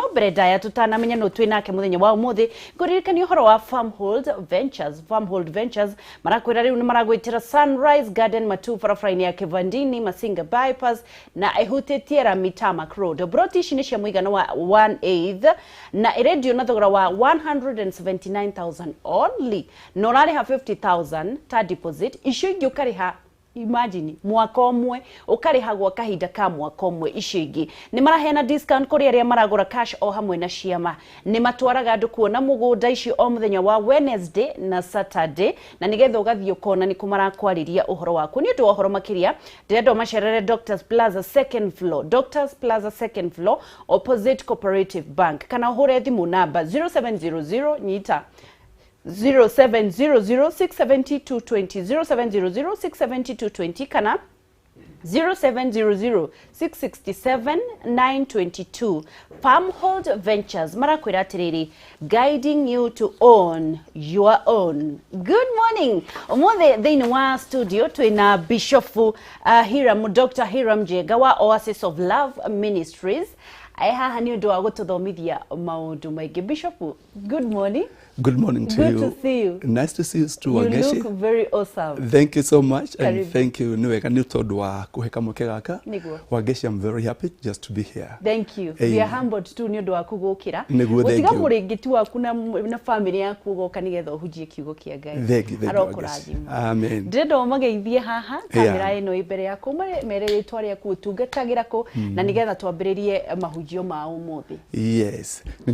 No mbere ndaya tũtanamenya nũ twĩ nake mũthenya wa ũmũthĩ, ngũririkania ũhoro wa Farmhold Ventures. Farmhold Ventures marakwĩra rĩu nĩ maragwĩtĩra Sunrise Garden Matu barabara-inĩ ya Kivandini Masinga Bypass na ĩhutĩtie rami Tarmac Road. Broti ici nĩ cia mũigana wa 1/8 na ĩrendio na thogora wa 179,000 only, na ũrarĩha 50,000 ta deposit, icio ingĩ ũkarĩha, imagine, mwaka ũmwe, ũkarĩha gwa kahinda ka mwaka ũmwe. Icio ingĩ nĩ maraheana discount kũrĩ arĩa maragũra cash o hamwe na ciama. Nĩ matwaraga andũ kuona mũgũnda icio o mũthenya wa Wednesday na Saturday, na nĩgetha ũgathiĩ ũkona nĩkũ marakwarĩria ũhoro waku. Nĩ ũndũ wa ũhoro makĩria, ndĩrenda ũmacerere Doctors Plaza second floor, Doctors Plaza second floor, opposite Cooperative Bank, kana ũhũre thimũ namba 0700, nyita, 0700 670 220, 0700 670 220 kana 0700 667 922. Farmhold Ventures marakwĩra atĩrĩrĩ, guiding you to own your own. Good morning. Ũmũthĩ thĩinĩ wa studio twĩna Bishofu Hiram, Dr. Hiram Njenga wa Oasis of Love Ministries. Aĩ haha nĩ ũndũ wa gũtũthomithia maũndũ maingĩ. Bishop, good morning. Good morning to Good you. to see you. Nice to see you too, You Wangeshi. look very awesome. Thank you so much and Karibu. thank you. Nĩ wega nĩ tondũ wa kũhe kamweke gaka. Nĩguo. Wangeshi, I'm very happy just to be here. Thank you. Amen. We are humbled too nĩ ũndũ waku gũkĩra. Nĩguo, thank Gũtiga you. mũrĩngĩti waku na family yaku ũgoka nĩgetha ũhunjie kiugo kĩa Ngai. Thank you, thank you, Wangeshi. Arokũrathima. Amen. Ndĩrenda ũmageithie haha kamera ĩno ĩ mbere yaku, mere rĩtwa rĩaku, ũtungatagĩra kũ, na nĩgetha twambĩrĩrie mahunjio ma ũmũthĩ. Yes. Nĩ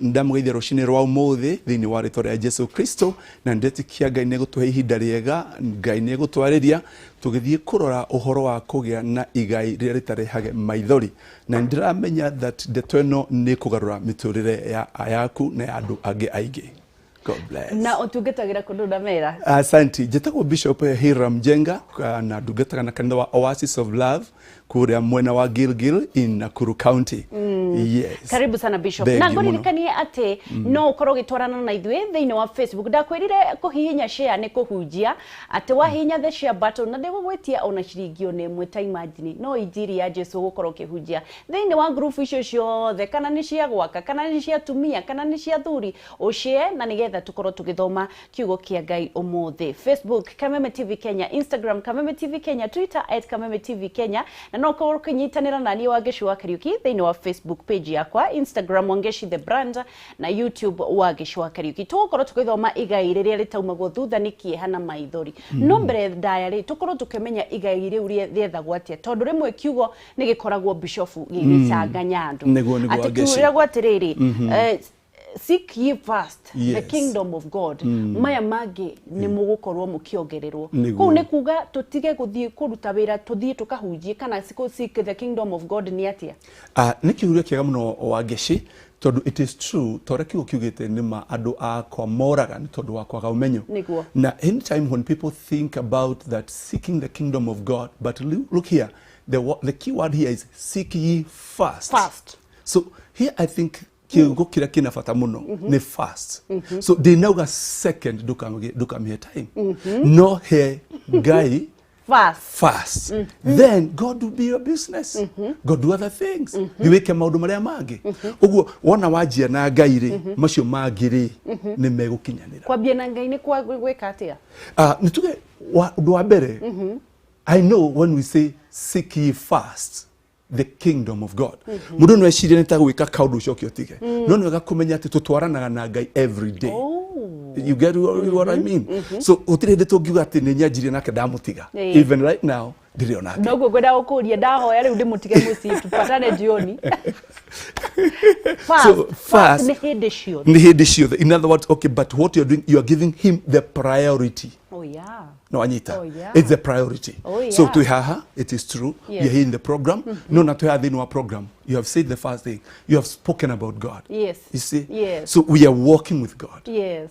ndamũgeithia rũcinĩ rwa ũmũthĩ thĩinĩ wa rĩtwa rĩa Jesu Kristo, na ndetĩkia Ngai nĩ egũtũhe ihinda rĩega, Ngai nĩ egũtwarĩria tũgĩthiĩ kũrora ũhoro wa kũgĩa na igai rĩrĩa rĩtarehage maithori, na nĩndĩramenya that ndeto ĩno nĩ kũgarũra mĩtũrĩre yaku na ya andũ angĩ aingĩ. God bless. Na ũtungatagĩra kũ, ndũndamera? Asante. Njĩtagwo Bishop Hiram Njenga na ndungataga na kanitha wa Oasis of Love kũrĩa mwena wa Gilgil in Nakuru County. Yes. Karibu sana, Bishop. Thank Na you mũno. ngũririkanie atĩ no ũkorwo ũgĩtwarana na ithuĩ thĩinĩ wa Facebook. Ndakwĩrire kũhihinya share nĩ kũhunjia, atĩ wahihinya the share button na ndĩgũgwĩtia ona ciringi ona ĩmwe. Ta imagine, no injiri ya Jesu ũgũkorwo ũkĩhunjia thĩinĩ wa ngurubu icio ciothe, kana nĩ cia gwaka, kana nĩ cia atumia, kana nĩ cia thuri, ũshare na nĩgetha tũkorwo tũgĩthoma kiugo kĩa Ngai ũmũthĩ. Facebook, Kameme TV Kenya; Instagram, Kameme TV Kenya; Twitter, @KamemeTV Kenya. Na no ũkorwo ũkĩnyitanĩra na niĩ Wangeshi wa Kariuki thĩinĩ wa Facebook page yakwa, Instagram, Wangeshi the Brand, na YouTube, Wangeshi wa Kariuki. Tũgũkorwo tũgĩthoma igai rĩrĩa rĩtaumagwo thutha nĩ kĩeha na maithori. No mbere ndaya rĩ, tũkorwo tũkĩmenya igai rĩu rĩethagwo atĩa, tondũ rĩmwe kiugo nĩ gĩkoragwo, Bishofu, gĩgĩcanganya andũ. Nĩguo, Atĩ Wangeshi. kiugagwo atĩrĩrĩ, "Seek ye first the kingdom of God, maya mangĩ nĩ mũgũkorwo mũkĩongererwo." Kũu nĩ kuga tũtige gũthiĩ kũruta wĩra, tũthiĩ tũkahunjie, kana seek the kingdom of God nĩ atĩa? Nĩ kĩũria kĩega mũno, Wangeshi, tondũ it is true ta ũrĩa kiugo kiugĩte, nĩ ma andũ akwa moraga nĩ tondũ wa kwaga ũmenyo. Na anytime when people think about that seeking the kingdom of God, but look here, the key word here is "seek ye first". First. So here I think kiugo kĩrĩa kĩna bata mũno nĩ "first". So ndinauga second, ndũkamĩhe time, no he Ngai first. First, then God will be your business. God do other things. Thiĩ wĩke maũndũ marĩa mangĩ. Ũguo wona wanjia na Ngai rĩ, macio mangĩ rĩ nĩ megũkinyanĩra. Kwambia na Ngai nĩ kwa gwĩka atĩa? Nĩ tuge ũndũ wa mbere, I know when we say "seek ye first the kingdom of God", mũndũ no ecirie nĩ ta gwĩka kaũndũ ũcoke ũtige, no nĩ wega kũmenya atĩ tũtwaranaga na Ngai every day. You get what I mean? So gũtirĩ hĩndĩ tũngiuga atĩ nĩ nyanjirie nake ndamũtiga. Even right now ndirĩ onake. Noguo ngwenda gũkũria, ndahoya rĩu ndĩmũtige mũciĩ, tupatane jioni. First, So, first first, nĩ hĩndĩ ciothe. Nĩ hĩndĩ ciothe. In other words, okay, but what you're doing, you are giving him the priority. No anyita? Oh, yeah. It's the priority. So twĩ haha, it is true, we are here in the program. No na twĩ haha thĩinĩ wa program, you have said the first thing, you have spoken about God. You see? Yes. So we are walking with God,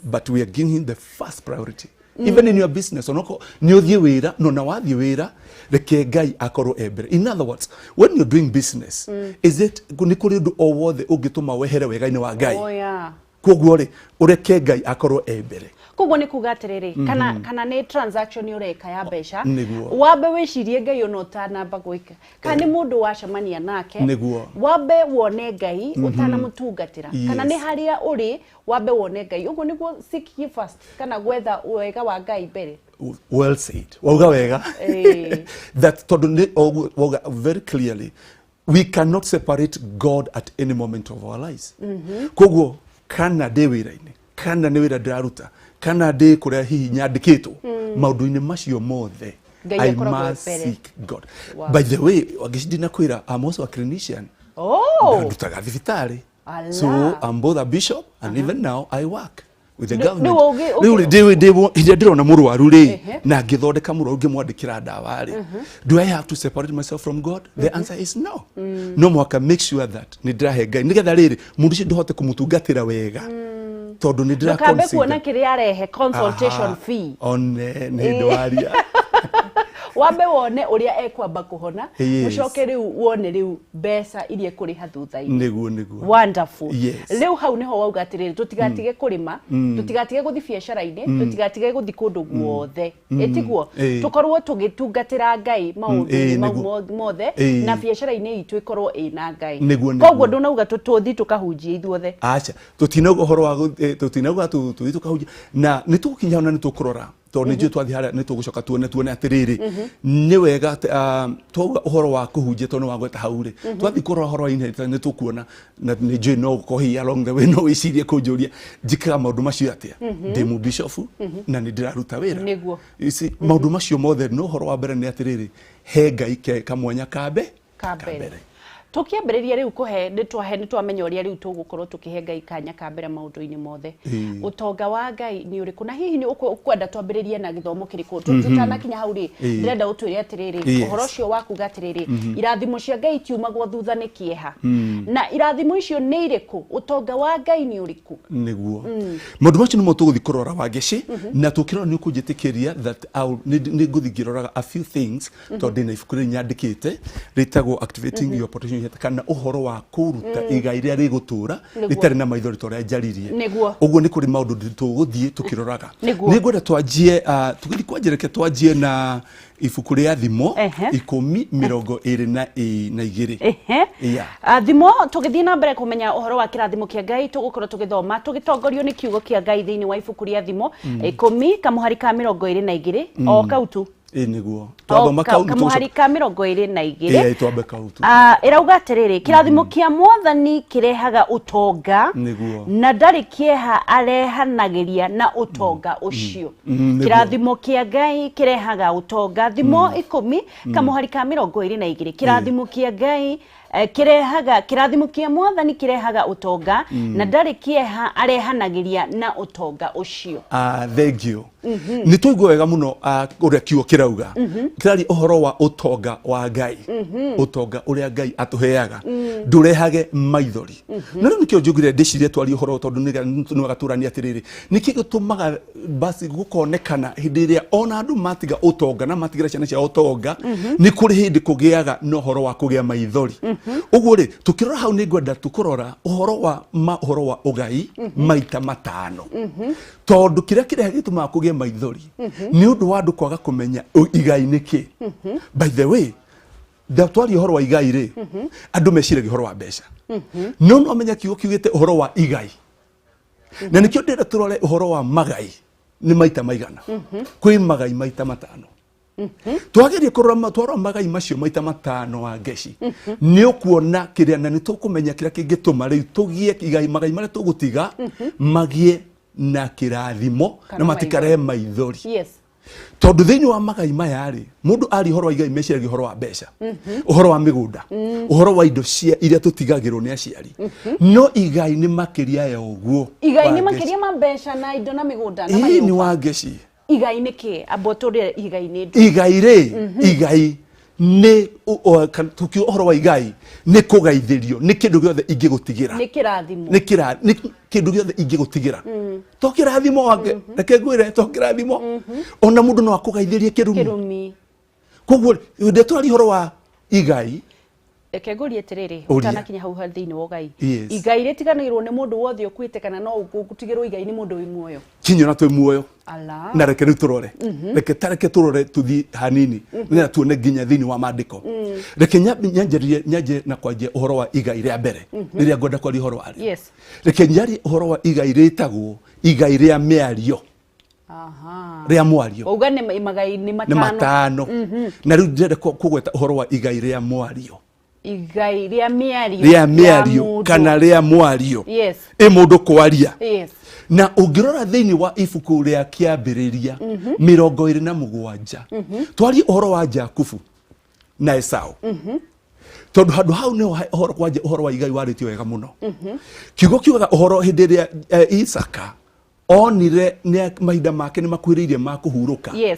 but we are giving him the first priority. Even in your business, onoko nĩ ũthiĩ wĩra, no na wathiĩ wĩra, reke Ngai akorwo e mbere. In other words, when you're doing business, is it nĩ kũrĩ ũndũ o wothe ũngĩtũma wehere wega-inĩ wa Ngai? Oh yeah. Koguo rĩ, ũreke Ngai akorwo e mbere. Koguo nĩ kuga atĩrĩrĩ, kana nĩ transaction ũreka ya mbeca, Nĩguo. wambe wĩcirie Ngai ona ũtanamba gwĩka. Kana nĩ mũndũ wacemania nake, Nĩguo. wambe wone Ngai ũtanamũtungatĩra. Kana nĩ harĩa ũrĩ, wambe wone Ngai. Ũguo nĩguo seek ye first, kana gwetha wega wa Ngai mbere. Well said, wauga wega. Ĩĩ. That tondũ nĩ ũguo wauga very clearly, we cannot separate God at any moment of our lives. Koguo kana ndĩ wĩra-inĩ, kana nĩ wĩra ndĩraruta, kana ndĩ kũrĩa hihi nyandĩkĩtwo, maũndũ-inĩ macio mothe Ngai I akoragwo must mbere. seek God. Wow. By the way, wangĩcindina kwĩra, I'm also a clinician. Oh. Na ndutaga thibitarĩ. Ala. So I'm both a bishop and even now I work with the government. Rĩu Rĩu rĩ, hĩndĩ ĩrĩa ndĩrona mũrwaru rĩ, Ehe. na ngĩthondeka mũrwaru ngĩmwandĩkĩra ndawa rĩ, do I have to separate myself from God? The answer is no. No mũhaka make sure that nĩ ndĩrahe Ngai nĩgetha rĩrĩ mũndũ ũcio ndũhote kũmũtungatĩra wega tondũ nĩ ndĩra Ndũkambe kuona consider. kĩrĩa arehe consultation Aha. fee. One nĩ hĩndĩ waria. Wambe wone ũrĩa ekwamba kũhona, Yes. ũcoke rĩu wone rĩu mbeca iria ekũrĩha thutha-inĩ. Nĩguo. Wonderful. Yes. Rĩu hau nĩho wauga atĩrĩrĩ, tũtigatige kũrĩma, tũtigatige gũthi biacara-inĩ, tũtigatige gũthi kũndũ guothe. Ĩtiguo? Ĩĩ. Tũkorwo tũgĩtungatĩra Ngai maũndũ-inĩ Ĩĩ, mau nĩguo. mothe, Ĩĩ. na biacara-inĩ itũ ĩkorwo ĩna Ngai. Nĩguo. Koguo ndũnauga tũthiĩ tũkahunjie ithuothe. Aca, tũtinauga ũhoro wa tũtinauga tũthiĩ tũkahunjia, na nĩ tũgũkinya hau na nĩ tũkũrora tondũ nĩ njũĩ twathiĩ harĩa nĩ tũgũcoka tuone atĩrĩrĩ, nĩ wega atĩ, twauga ũhoro wa kũhunjia tondũ nĩ wagweta hau rĩ, twathiĩ kũrora ũhoro wa inheritance nĩ tũkuona, na nĩ njũĩ no ũkorwo hihi along the way no wĩcirie kũnjũria njĩkaga maũndũ macio atĩa ndĩ mũbishofu na nĩ ndĩraruta wĩra. Nĩguo. You see, maũndũ macio mothe, no ũhoro wa mbere nĩ atĩrĩrĩ, he Ngai ke kamwanya kambe ka mbere. Tũkĩambĩrĩria rĩu kũhe, nĩ twahe, nĩ twamenya ũrĩa rĩu tũgũkorwo tũkĩhe Ngai kanya ka mbere maũndũ-inĩ mothe. Ĩĩ. Ũtonga wa Ngai nĩ ũrĩkũ? Na hihi nĩ ũkwenda twambĩrĩrie na gĩthomo kĩrĩkũ? Tũtanakinya hau rĩ, Ĩĩ. ndĩrenda ũtwĩre atĩrĩrĩ, ũhoro ũcio wa kuga atĩrĩrĩ, irathimo cia Ngai itiumagwo thutha nĩ kĩeha. Na irathimo icio nĩ irĩkũ? Ũtonga wa Ngai nĩ ũrĩkũ? Nĩguo, maũndũ macio nĩmo tũgũthiĩ kũrora, Wangeci, na tũkĩrora nĩ ũkũnjĩtĩkĩria that nĩ ngũthiĩ ngĩroraga a few things tondũ ndĩna ibuku rĩrĩ nyandĩkĩte rĩtagwo Activating Your Potential Inheritance, kana ũhoro wa kũruta igai rĩrĩa rĩgũtũra rĩtarĩ na maithori ta ũrĩa njaririe. Nĩguo. Ũguo nĩ kũrĩ maũndũ tũgũthiĩ tũkĩroraga. Nĩguo. Nĩ ngwenda twanjie, tũgĩthiĩ kwanjia, reke twanjie na ibuku rĩa Thimo 10:22. Ehe. Yeah. Thimo, tũgĩthiĩ na mbere kũmenya ũhoro wa kĩrathimo kĩa Ngai, tũgũkorwo tũgĩthoma tũgĩtongorio nĩ kiugo kĩa Ngai thĩinĩ wa ibuku rĩa Thimo 10 kamũhari ka 22, o kau tu. Ĩ, nĩguo. Twathoma kau nĩ Kamũhari ka 22. Ĩĩ, twambe kau tu. Ĩrauga atĩrĩrĩ, kĩrathimo kĩa Mwathani kĩrehaga ũtonga, Nĩguo. na ndarĩ kĩeha arehanagĩria na ũtonga ũcio. Nĩguo. Kĩrathimo kĩa Ngai kĩrehaga ũtonga. Thimo 10 kamũhari ka 22, kĩrathimo kĩa Ngai kĩrehaga, kĩrathimo kĩa Mwathani kĩrehaga ũtonga, na ndarĩ kĩeha arehanagĩria na ũtonga ũcio. Thank you. Nĩ twaigua wega mũno, ũrĩa kiugo kĩrauga, kĩraria ũhoro wa ũtonga wa Ngai, ũtonga ũrĩa Ngai atũheaga ndũrehage maithori. Na rĩu nĩkĩo njugire ndĩcirie twarie ũhoro tondũ nĩ wega tũranie atĩrĩrĩ, nĩkĩ gĩtũmaga basi gũkonekana hĩndĩ ĩrĩa ona andũ matiga ũtonga na matigĩra ciana ciao ũtonga, nĩ kũrĩ hĩndĩ kũgĩaga na ũhoro wa kũgĩa maithori. Ũguo rĩ, tũkĩrora hau nĩ ngwenda tũkũrora ũhoro wa ma ũhoro wa ũgai maita matano, tondũ kĩrĩa kĩrehe gĩtũmaga kũgĩe maithori nĩ ũndũ wa andũ kwaga kũmenya igai nĩ kĩ. By the way, ndatwaria ũhoro wa igai rĩ, andũ meciragia ũhoro wa mbeca, no no menya kiugo kiugĩte ũhoro wa igai, na nĩkĩo ndĩrenda tũrore ũhoro wa magai nĩ maita maigana. Kwĩ magai maita matano. Twagerie kũrora twarora magai macio maita matano wa ngeci, nĩ ũkuona kĩrĩa na nĩ tũkũmenya kĩrĩa kĩngĩtũma rĩu tũgĩe igai, magai marĩa tũgũtiga magĩe na kĩrathimo Kana na matikarehe maithori. Tondũ thĩinĩ wa magai maya rĩ, mũndũ aria ũhoro wa igai meciragia ũhoro wa mbeca, ũhoro wa mĩgũnda, ũhoro wa indo cia iria tũtigagĩrwo nĩ aciari, no igai nĩ makĩria ya ũguo. Igai nĩ Wa ngeci. makĩria ma mbeca na indo na mĩgũnda na Ĩĩ, nĩ manyũmba. wa ngeci. Igai nĩ kĩ? Amba ũtũrĩre igai nĩ ndũ. Igai rĩ, igai nĩ tukiuga ũhoro wa igai nĩ kũgaithĩrio, nĩ kĩndũ gĩothe ingĩgũtigĩra. Nĩ kĩrathimo. Nĩ kĩndũ gĩothe ingĩgũtigĩra, to kĩrathimo wake, reke ngwĩre, to kĩrathimo, ona mũndũ no akũgaithĩrie kĩrumi. Kĩrumi. Koguo hĩndĩ ĩrĩa tũraria ũhoro wa igai Reke ngũrie atĩrĩrĩ, Ũria. ũtanakinya hau thĩinĩ wa ũgai. Yes. Igai rĩtiganĩirwo nĩ mũndũ wothe ũkuĩte kana no ũtigĩrwo igai nĩ mũndũ wĩ muoyo? Kinya na twĩ muoyo. Ala. Na reke rĩu tũrore, reke tareke tũrore tũthiĩ hanini nĩgetha tuone nginya thĩinĩ wa maandĩko. Reke nyanjĩrĩrie, nyanjie na kwanjia ũhoro wa igai rĩa mbere rĩrĩa ngwenda kwaria ũhoro warĩo. Reke njarie ũhoro wa igai rĩtagwo igai rĩa mĩario. Rĩa mwario. Wauga nĩ magai nĩ nĩ matano. Matano. Na rĩu ndĩrenda kũgweta ũhoro wa igai rĩa mwario. Igai rĩa mĩario. Rĩa mĩario. Mũndũ. Kana rĩa mwario. Ĩ mũndũ kwaria. Na ũngĩrora thĩinĩ wa ibuku rĩa Kĩambĩrĩria 27, twarie ũhoro wa Jakubu na Esau, tondũ handũ hau nĩho ũhoro kwanja ũhoro wa igai warĩtio wega mũno. Kiugo kiugaga ũhoro hĩndĩ ĩrĩa Isaka onire nĩ mahinda make nĩ makuhĩrĩirie ma kũhurũka,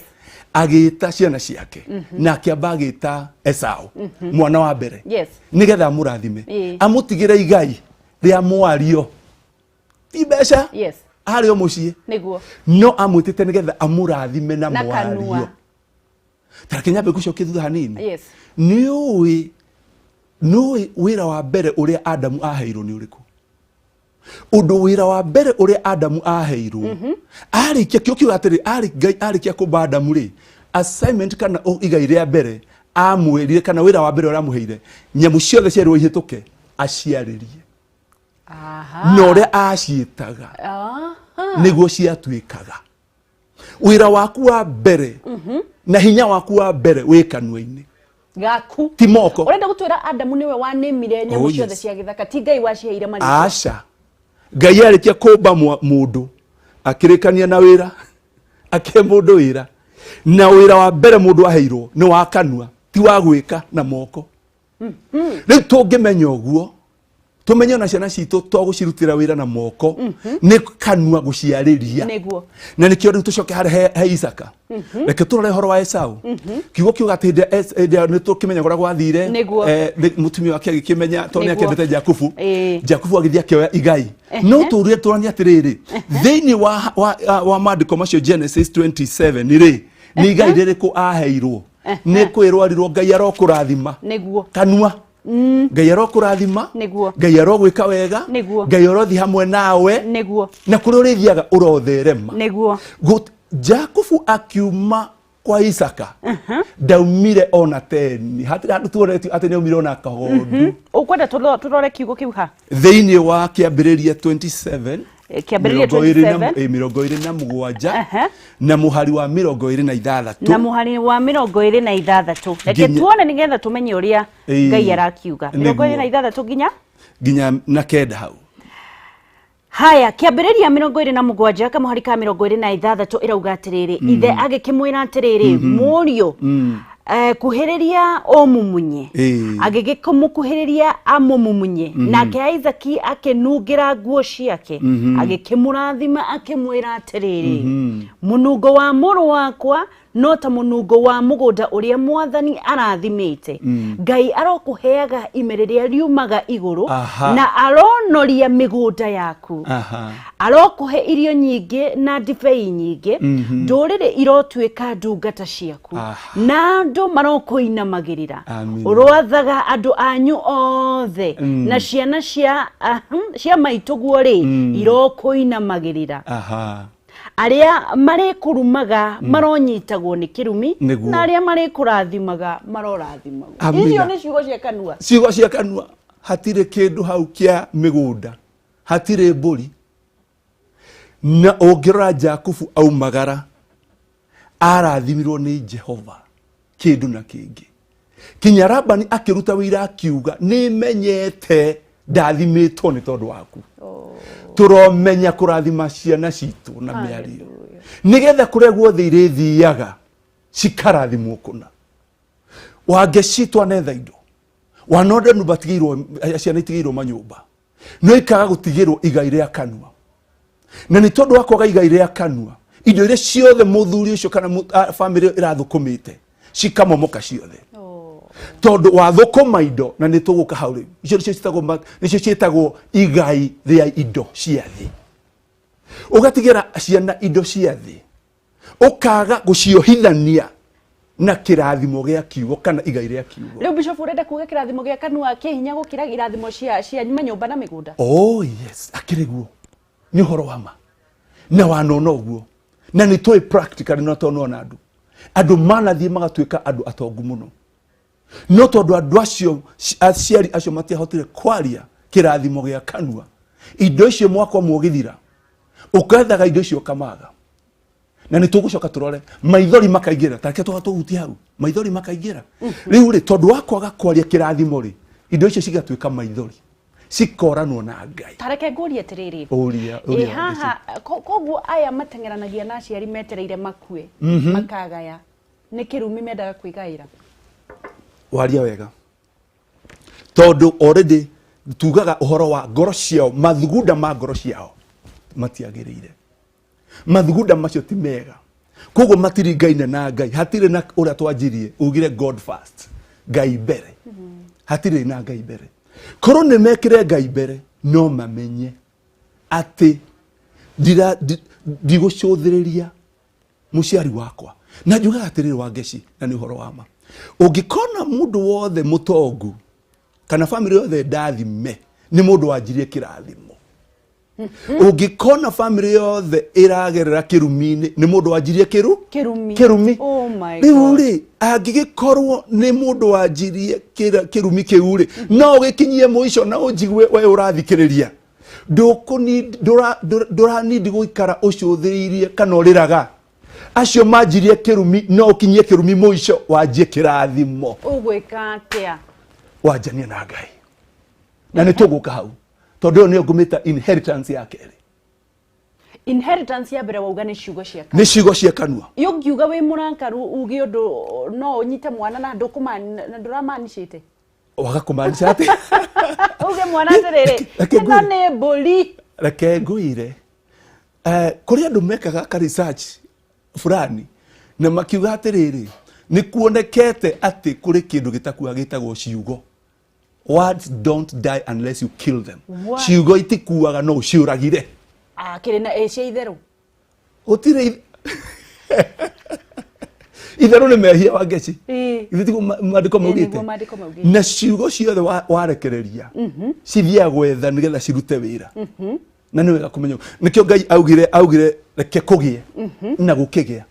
agĩta ciana ciake na akĩamba agĩta Esau mwana wa mbere nĩgetha amũrathime, amũtigĩre igai rĩa mwario, ti mbeca. Arĩ o mũciĩ. No amwĩtĩte nĩgetha amũrathime na Na mwario. Kanua. Tareke nyambe ngũcokie thutha hanini. Nĩ ũĩ wĩra wa mbere ũrĩa Adamu aheirwo nĩ ũrĩkũ? Ũndũ wĩra wa mbere ũrĩa Adamu aheirwo arĩkia kĩo kiuga atĩrĩ, arĩ Ngai arĩkia kũmba Adamu rĩ, assignment kana igai rĩa mbere amwĩrire, kana wĩra wa mbere ũrĩa amũheire, nyamũ ciothe cierwo ihĩtũke aciarĩrie. Na ũrĩa aciĩtaga nĩguo ciatuĩkaga. Wĩra waku wa mbere na hinya waku wa mbere wĩ kanua-inĩ. Gaku. Ti moko. Ũrenda gũtwĩra Adamu nĩwe wanĩmire nyamũ Oh, ciothe yes. cia gĩthaka, ti Ngai waciheire marĩtwa? Aca. Ngai arĩkia kũmba mũndũ, akĩrĩkania na wĩra, akĩhe mũndũ wĩra, na wĩra wa mbere mũndũ aheirwo nĩ wa kanua, ti wa gwĩka na moko. Rĩu tũngĩmenya ũguo, tũmenye ona ciana citũ to gũcirutĩra wĩra na moko, nĩ kanua gũciarĩria. Na nĩkĩo rĩu tũcoke harĩ he Isaka. Reke tũrore ũhoro wa Esau. Kiugo kiuga atĩ hĩndĩ ĩrĩa hĩndĩ ĩrĩa nĩ tũkĩmenya ũrĩa gwathire. Mũtumia wake agĩkĩmenya tondũ nĩ akĩendete Jakubu. Jakubu agĩthiĩ akĩoya igai. No tũrie tũranie atĩrĩrĩ, thĩinĩ wa maandĩko macio Genesis 27 rĩ, nĩ igai rĩrĩkũ aheirwo? Nĩ kwĩrwarirwo Ngai arokũrathima. Kanua. Ngai arokũrathima. Ngai arogwĩka wega. Ngai arothiĩ hamwe nawe. Na kũrĩa ũrĩthiaga ũrotherema. Jakubu akiuma kwa Isaka ndaumire ona teni, hatirĩ handũ tuonetio atĩ nĩaumire ona kagondu. Ũkwenda tũrore kiugo kĩu ha? Thĩinĩ wa Kĩambĩrĩria 27. Kĩambĩrĩria 27. 27 na mũhari wa 26. Na mũhari wa 26. Reke tuone nĩgetha tũmenye ũrĩa Ngai arakiuga. 26 nginya? Nginya na kenda hau. Haya, Kĩambĩrĩria 27 kamũhari ka 26 ĩrauga atĩrĩrĩ, ithe agĩkĩmwĩra atĩrĩrĩ, mũriũ, kuhĩrĩria ũmumunye. Agĩgĩkĩmũkuhĩrĩria amũmumunye, nake Isaki akĩnungĩra nguo ciake, agĩkĩmũrathima akĩmwĩra atĩrĩrĩ, mũnungo wa mũrũ wakwa no ta mũnungo wa mũgũnda ũrĩa Mwathani arathimĩte. Ngai arokũheaga ime rĩrĩa riumaga igũrũ, na aronoria mĩgũnda yaku. Arokũhe irio nyingĩ na ndibei nyingĩ. Ndũrĩrĩ irotuĩka ndungata ciaku, na andũ marokũinamagĩrĩra. Amina. Ũroathaga andũ anyu othe, na ciana cia maitũguo rĩ, irokũinamagĩrĩra. Arĩa marĩkũrumaga maronyitagwo nĩ kĩrumi, na arĩa marĩkũrathimaga marorathimagwo. Amina. Icio nĩ ciugo cia kanua. Ciugo cia kanua. Hatirĩ kĩndũ hau kĩa mĩgũnda, hatirĩ mbũri. Na ũngĩrora Jakubu aumagara, arathimirwo nĩ Jehova kĩndũ na kĩngĩ. Kinya Labani akĩruta wĩira akiuga, nĩmenyete ndathimĩtwo nĩ tondũ waku. Tũromenya kũrathima ciana citũ na mĩario, nĩgetha kũrĩa guothe irĩthiaga cikarathimwo kũna. Wange citũ anetha indo, wanonde nyũmba tigĩirwo, ciana itigĩirwo manyũmba, no ikaga gũtigĩrwo igai rĩa kanua. Na nĩ tondũ wa kwaga igai rĩa kanua, indo iria ciothe mũthuri ũcio kana famĩlĩ ĩrathũkũmĩte cikamomoka ciothe. Tondũ wathũkũma indo, na nĩ tũgũka hau rĩu, icio nĩcio ciĩtagwo nĩcio ciĩtagwo igai rĩa indo cia thĩ. Ũgatigĩra ciana indo cia thĩ, ũkaga gũciohithania Na kĩrathimo gĩa kiugo kana igai rĩa kiugo. Rĩu bishop, ũrenda kuga kĩrathimo gĩa kanua kĩ hinya gũkĩra irathimo cia manyũmba na mĩgũnda? Oh yes, akĩrĩ guo nĩ ũhoro wa ma na wanona ũguo, na nĩ tũĩ practically na tondũ andũ manathiĩ magatuĩka andũ atongu mũno, no tondũ andũ acio, aciari acio matiahotire kwaria kĩrathimo gĩa kanua, indo icio mwaka ũmwe ũgĩthira ũkethaga indo icio ũkamaga. Na nĩ tũgũcoka tũrore maithori makaingĩra, tareke twaga tũhutie hau, maithori makaingĩra. Rĩu rĩ, tondũ wa kwaga kwaria kĩrathimo rĩ, indo icio cigatuĩka maithori, cikoranwo na Ngai. Tareke ngũrie atĩrĩrĩ. Ũria. Ĩ Ũria. Haha koguo aya mateng'eranagia na aciari metereire makue makagaya, nĩ kĩrumi mendaga kwĩgaĩra? Waria wega, tondũ already tugaga ũhoro wa ngoro ciao, mathugunda ma ngoro ciao matiagĩrĩire, mathugunda macio ti mega, koguo matiringaine na Ngai. Hatirĩ na ũrĩa twanjirie ugire God first, Ngai mbere. Hatirĩ na Ngai mbere. Korwo nĩ mekĩre Ngai mbere, no mamenye atĩ ndigũcũthĩrĩria mũciari wakwa. Na njugaga atĩrĩrĩ, wa Ngeci, na nĩ ũhoro wa ma, ũngĩkona mũndũ wothe mũtongu kana bamĩrĩ yothe ndathime, nĩ mũndũ wanjirie kĩrathimo. Ũngĩkona bamĩrĩ yothe ĩragerera kĩrumi-inĩ, nĩ mũndũ wanjirie kĩru Kĩrumi. Kĩrumi. Oh my Rĩu God. rĩ, angĩgĩkorwo nĩ mũndũ wanjirie kĩrumi kĩu rĩ, no ũgĩkinyie mũico na ũnjigue we ũrathikĩrĩria, ndũranindi gũikara ũcũthĩrĩirie kana ũrĩraga. Acio manjirie kĩrumi, no ũkinyie kĩrumi mũico, wanjie kĩrathimo. Ũgwĩka atĩa? Wanjanie na Ngai, na nĩ tũgũka hau tondũ ĩyo nĩyo ngũmĩta inheritance ya kerĩ. Inheritance ya mbere wauga nĩ ciugo cia kanua. Nĩ ciugo cia kanua. Ũngiuga wĩ mũrakaru, uge ũndũ, no ũnyite mwana na na ndũramanicĩte. Waga kũmaanisha atĩ uge mwana atĩrĩrĩ, Reke ĩno ngwĩre. nĩ mbũri. Reke ngwĩre, kũrĩ andũ mekaga ka research fulani na makiuga atĩrĩrĩ, nĩ kuonekete atĩ kũrĩ kĩndũ gĩtakuaga gĩtagwo ciugo. Words don't die unless you kill them. What? Ciugo itikuaga no ũciũragire. Ah, kĩrĩ na ĩ cia itherũ. Gũtirĩ itherũ, nĩ mehia, wa Ngeci. Ithuĩ tiguo maandĩko Ĩĩ, maugĩte? Nĩguo maandĩko maugĩte. Na ciugo ciothe warekereria cithiaga gwetha nĩgetha cirute wĩra, na nĩ wega kũmenya ũguo. Nĩkĩo Ngai augire reke kũgĩe na gũkĩgĩa.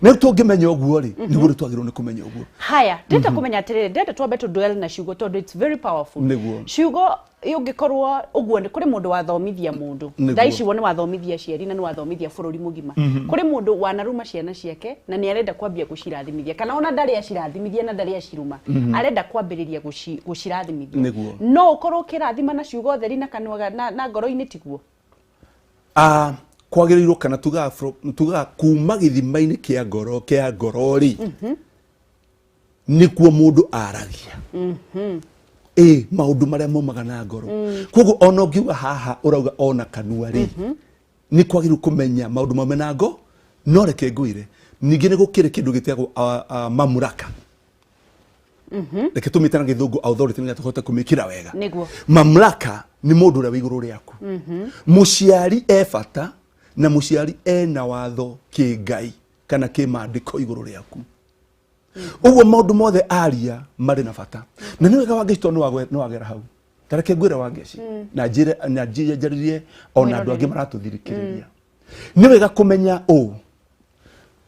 Na rĩu tũngĩmenya ũguo rĩ, nĩguo rĩu twagĩrĩirwo nĩ kũmenya ũguo. Haya, ndĩrenda kũmenya atĩrĩrĩ, ndĩrenda twambe tũ dwell na ciugo tondũ it's very powerful. Nĩguo. Ciugo ũngĩkorwo ũguo, nĩ kũrĩ mũndũ wathomithia mũndũ. Thaa ici wo nĩ wathomithia aciari na nĩ wathomithia bũrũri mũgima. Kũrĩ mũndũ wanaruma ciana ciake na nĩ arenda kwambia gũcirathimithia, kana ona ndarĩ acirathimithia na ndarĩ aciruma, arenda kwambĩrĩria gũcirathimithia. No ũkorwo ũkĩrathima na ciugo theri na kanua na ngoro-inĩ, tiguo? Ah, kwagĩrĩirwo kana tugaga tugaga kuma gĩthima-inĩ kĩa ngoro rĩ, nĩkuo mũndũ aragia ĩ maũndũ marĩa maumaga na ngoro. Koguo ona ũngiuga haha ũrauga ona kanua rĩ, nĩ kwagĩrĩirwo kũmenya maũndũ maume na ngo. No reke ngwĩre, ningĩ nĩ gũkĩrĩ kĩndũ gĩtagwo mamlaka, reke tũmĩte na Gĩthũngũ authority, nĩgetha tũhote kũmĩkĩra wega. Mamlaka nĩ mũndũ ũrĩa wĩ igũrũ rĩaku. Mũciari e bata, na mũciari ena watho kĩngai kana kĩmandĩko igũrũ rĩaku. Ũguo maũndũ mothe aria marĩ na bata, na nĩ wega, Wangeci, tondũ nĩ wagera hau. Tareke ngwĩre, Wangeci, na njĩre na njĩre njarĩrie ona andũ angĩ maratũthirikĩrĩria, nĩ wega kũmenya ũũ: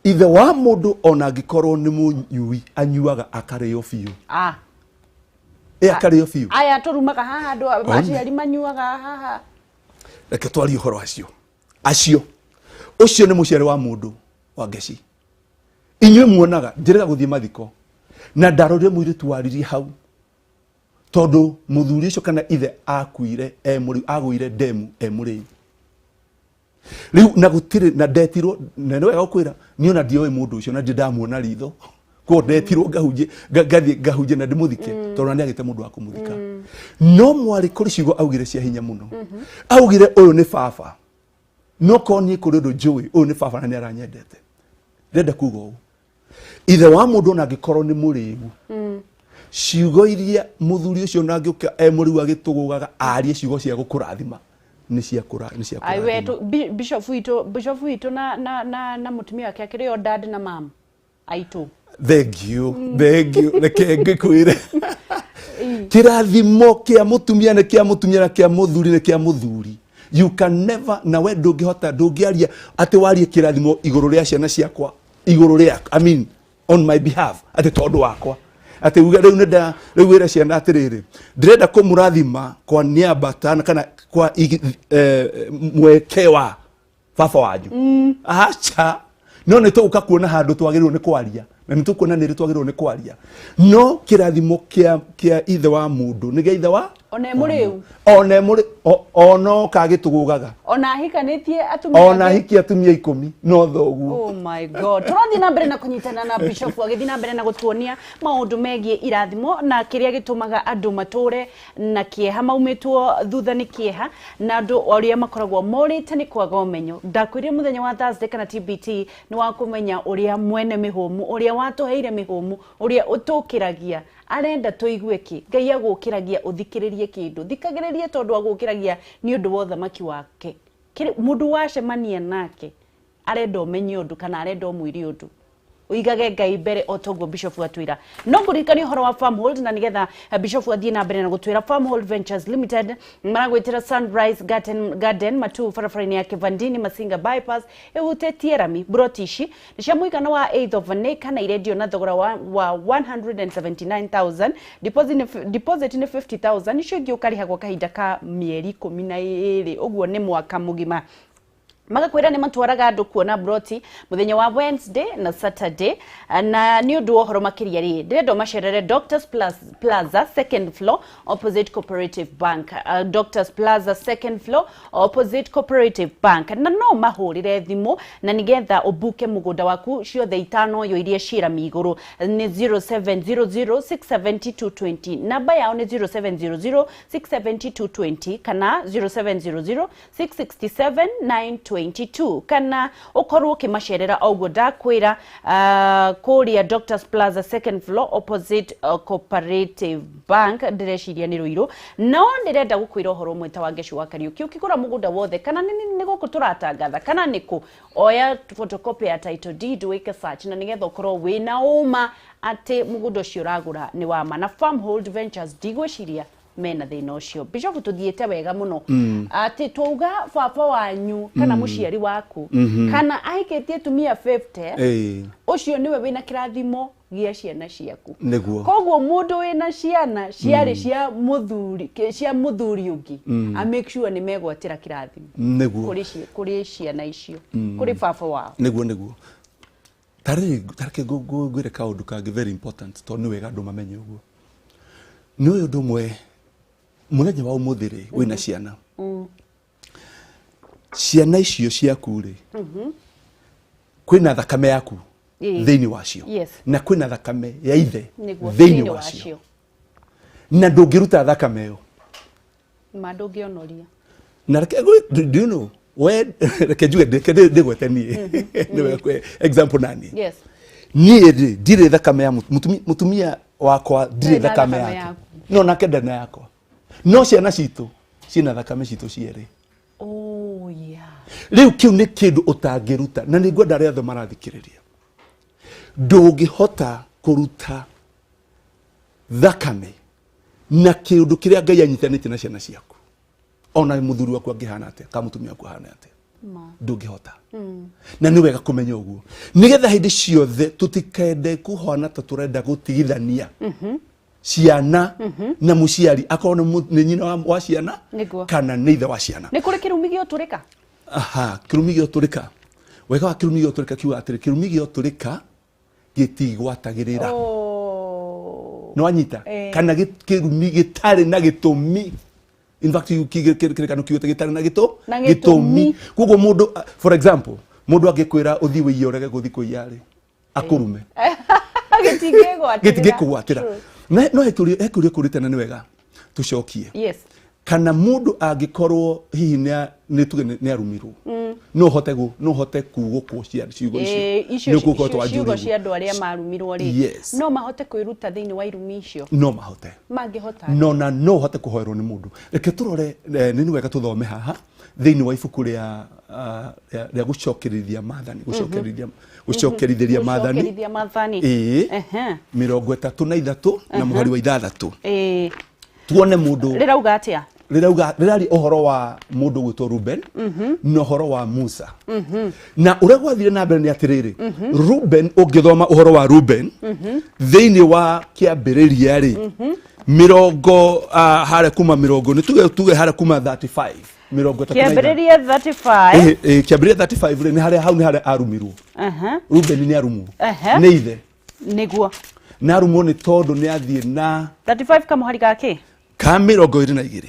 ithe wa mũndũ, ona angĩkorwo nĩ mũnyui, anyuaga akarĩo biũ. Ah. Ĩ akarĩo biũ. Aya tũrumaga haha andũ One. aciari manyuaga haha. Reke twarie ũhoro acio. Ũcio nĩ mũciari wa mũndũ, wa Ngeci. Inyuĩ muonaga njĩrĩga gũthiĩ mathiko na ndarorire mũirĩtu waririe hau tondũ mũthuri ũcio kana ithe akuire e mũrĩu, agũire ndemu e mũrĩu. Rĩu na gũtirĩ na ndetirwo, na nĩ wega gũkwĩra, niĩ ona ndioĩ mũndũ ũcio na ndirĩ ndamuona ritho. Koguo ndetirwo ngahunjie, ngathiĩ ngahunjie na ndĩmũthike, tondũ ona nĩagĩte mũndũ wa kũmũthika. No mwarĩ kũrĩ ciugo augire cia hinya mũno. Augire, "Ũyũ nĩ baba, no korwo niĩ kũrĩ ũndũ njũĩ, ũyũ nĩ baba na nĩ aranyendete." Ndĩrenda kuga ũũ: ithe wa mũndũ, ona angĩkorwo nĩ mũrĩu, ciugo iria mũthuri ũcio ona angĩũka e mũrĩu agĩtũgũgaga arie ciugo cia gũkũrathima, nĩ cia kũra nĩ cia Ai we kũrathima. Bishop witũ na mũtumia wake akĩrĩ o dad na mam. Aitũ. Thank you, thank you. Reke ngĩkwĩre, kĩrathimo kĩa mũtumia nĩ kĩa mũtumia na kĩa mũthuri nĩ kĩa mũthuri. You can never, na we ndũngĩhota, ndũngĩaria atĩ warie kĩrathimo igũrũ rĩa ciana ciakwa, igũrũ rĩa, I mean, on my behalf, atĩ tondũ wakwa, atĩ uge rĩu nĩnda rĩu wĩre ciana atĩrĩrĩ, ndĩrenda kũmũrathima kwa niaba kana kwa mweke wa baba wanyu. Aca, no nĩ tũgũka kuona handũ twagĩrĩirwo nĩ kwaria, na nĩ tũkuona nĩ rĩ twagĩrĩirwo nĩ kwaria. No kĩrathimo kĩa ithe wa mũndũ nĩ gĩa ithe wa Ona mũrĩu. Ona mũrĩ ona kagĩtũgũgaga. Ona ahikanĩtie atumia ona angĩ. Hikia atumia 10 no thoguo. Oh my God. Tũrathiĩ na mbere na kũnyitana na Bishop agĩthiĩ na mbere na gũtuonia maũndũ megiĩ irathimo na kĩrĩa gĩtũmaga andũ matũre na kĩeha, maumĩtwo thutha nĩ kĩeha, na andũ arĩa makoragwo morĩte nĩ kwaga ũmenyo. Ndakwĩrire mũthenya wa Thursday kana TBT nĩ wa kũmenya ũrĩa mwene mĩhũmũ, ũrĩa watũheire mĩhũmũ, ũrĩa ũtũkĩragia arenda tũigue kĩ. Ngai agũkĩragia ũthikĩrĩrie kĩndũ, thikagĩrĩrie, tondũ agũkĩragia nĩ ũndũ wa ũthamaki wake. Mũndũ wacemania nake arenda ũmenye ũndũ kana arenda ũmwĩre ũndũ, ũigage Ngai mbere o toguo Bishop atwĩra. No ngũririkania ũhoro wa Farmhold, na nĩgetha Bishop athiĩ na mbere na gũtwĩra. Farmhold Ventures Limited maragwĩtĩra Sunrise Garden Matu, barabara-inĩ ya Kivandini Masinga bypass, ĩhutĩtie rami. Broti ici nĩ cia mũigana wa eighth of an acre na irendio na thogora wa 179,000. Deposit nĩ 50,000, icio ingĩ ũkarĩha gwa kahinda ka mĩeri 12, ũguo nĩ mwaka mũgima. Magakwĩra nĩ matwaraga andũ kuona broti mũthenya wa Wednesday na Saturday. Na nĩ ũndũ wa ũhoro makĩria rĩ, ndĩrenda ũmacerere Doctors Plaza, second floor, opposite Cooperative Bank. Doctors Plaza, second floor, opposite Cooperative Bank. Na no mahũrĩre thimũ na nĩgetha ũbuke mũgũnda waku ciothe itano yo iria ciĩrami igũrũ nĩ 0700 670 220. Namba yao nĩ 0700 670 220 kana 0700 667 922, kana ũkorwo ũkĩmacerera o ũguo ndakwĩra, kũrĩa Doctors Plaza, second floor, opposite Cooperative Bank. Ndĩreciria nĩ Rũirũ. No ndĩrenda gũkwĩra ũhoro ũmwe ta wa Ngeci wa Kariũki: ũkĩgũra mũgũnda wothe, kana nĩ gũkũ tũratangatha kana nĩ kũ, oya photocopy ya title deed, wĩke search, na nĩgetha ũkorwo wĩna ũma atĩ mũgũnda ũcio ũragũra nĩ wa ma. Na Farmhold Ventures ndigwĩciria mena thĩna ũcio. Bishop, tũthiĩte wega mũno, atĩ twauga baba wanyu kana mũciari waku kana ahikĩtie atumia 50, ũcio nĩwe wĩna kĩrathimo gĩa ciana ciaku. Nĩguo. Koguo mũndũ wĩna ciana ciarĩ cia mũthuri ũngĩ, a make sure nĩ megwatĩra kĩrathimo kũrĩ ciana icio, kũrĩ baba wao. Nĩguo. Tarĩ tareke ngwĩre kaũndũ kangĩ very important, tondũ nĩ wega andũ mamenye ũguo. Nĩ ũyũ ũndũ ũmwe: mũthenya wa ũmũthĩ rĩ, wĩna ciana, ciana icio ciaku rĩ, kwĩna thakame yaku thĩinĩ wacio na kwĩna thakame ya ithe thĩinĩ wacio, wacio. Na ndũngĩruta thakame ĩyo. Ma ndũngĩonoria. Na reke do you know we, reke njuge, reke ndĩgwete niĩ nĩwe example nani. Niĩ rĩ, ndirĩ thakame ya mũtumia wakwa, ndirĩ Ndarĩ na thakame thakame yake yaku. No nake ndarĩ na yakwa, no ciana citũ ciĩna thakame citũ cierĩ. Oh yeah. Rĩu kĩu nĩ kĩndũ ũtangĩruta, na nĩ ngwenda arĩa othe marathikĩrĩria, ndũngĩhota kũruta thakame na kĩũndũ kĩrĩa Ngai anyitanĩtie na ciana ciaku, ona mũthuri waku angĩhana atĩa kana mũtumia waku ahana atĩa. Ma. Ndũngĩhota, na nĩ wega kũmenya ũguo nĩgetha hĩndĩ ciothe tũtikende kũhana ta tũrenda gũtigithania ciana na mũciari, akorwo nĩ nyina wa ciana kana nĩ ithe wa ciana. Nĩ kũrĩ kĩrumi gĩotũrĩka? Aha, kĩrumi gĩotũrĩka, wega wa kĩrumi gĩotũrĩka kiuga atĩrĩ, kĩrumi gĩotũrĩka gĩtigwatagĩrĩra. Oh. Nĩ wanyita? Eh. Kana kĩrumi gĩtarĩ na gĩtũmi. In fact, kĩrĩkano kiugĩte gĩtarĩ na Na gĩtũmi. Koguo mũndũ, for example, mũndũ angĩkwĩra ũthiĩ wĩiye, ũrege gũthiĩ kũiya rĩ, akũrume. Gĩtingĩgwatĩrĩra. Gĩtingĩkũgwatĩra. No he kĩũria kũrĩte na nĩ wega tũcokie. Kana mũndũ angĩkorwo hihi nĩ tuge nĩ arumirwo. No ũhote no ũhote kugũkwo ciugo icio. Icio Nĩ ũgũkorwo ciugo cia andũ arĩa marumirwo rĩ, no mahote kwĩruta thĩinĩ wa irumi icio? No mahote. Mangĩhota? No na no ũhote kũhoerwo nĩ mũndũ. Reke tũrore, nĩ wega tũthome haha thĩinĩ wa ibuku rĩa rĩa gũcokerithia maathani, gũcokerithĩria maathani. Gũcokerithia maathani. Ĩĩ. 33 na mũhari wa 6. Tuone mũndũ. Rĩrauga atĩa? Rĩrauga, rĩraria ũhoro wa mũndũ gwĩtwo Ruben na ũhoro wa Musa na ũrĩa gwathire na mbere. Nĩ atĩrĩrĩ, Ruben, ũngĩthoma ũhoro wa Ruben thĩinĩ wa kĩambĩrĩria rĩ, mĩrongo harĩa kuma mĩrongo, nĩ tuge harĩa kuma 35, 35. Kĩambĩrĩria 35. Kĩambĩrĩria 35 rĩ, nĩ harĩa hau nĩ harĩa arumirwo. Ruben nĩ arumwo nĩ ithe. Na arumwo nĩ tondũ nĩ athiĩ na 35 kamũhari gakĩ? Ka 22,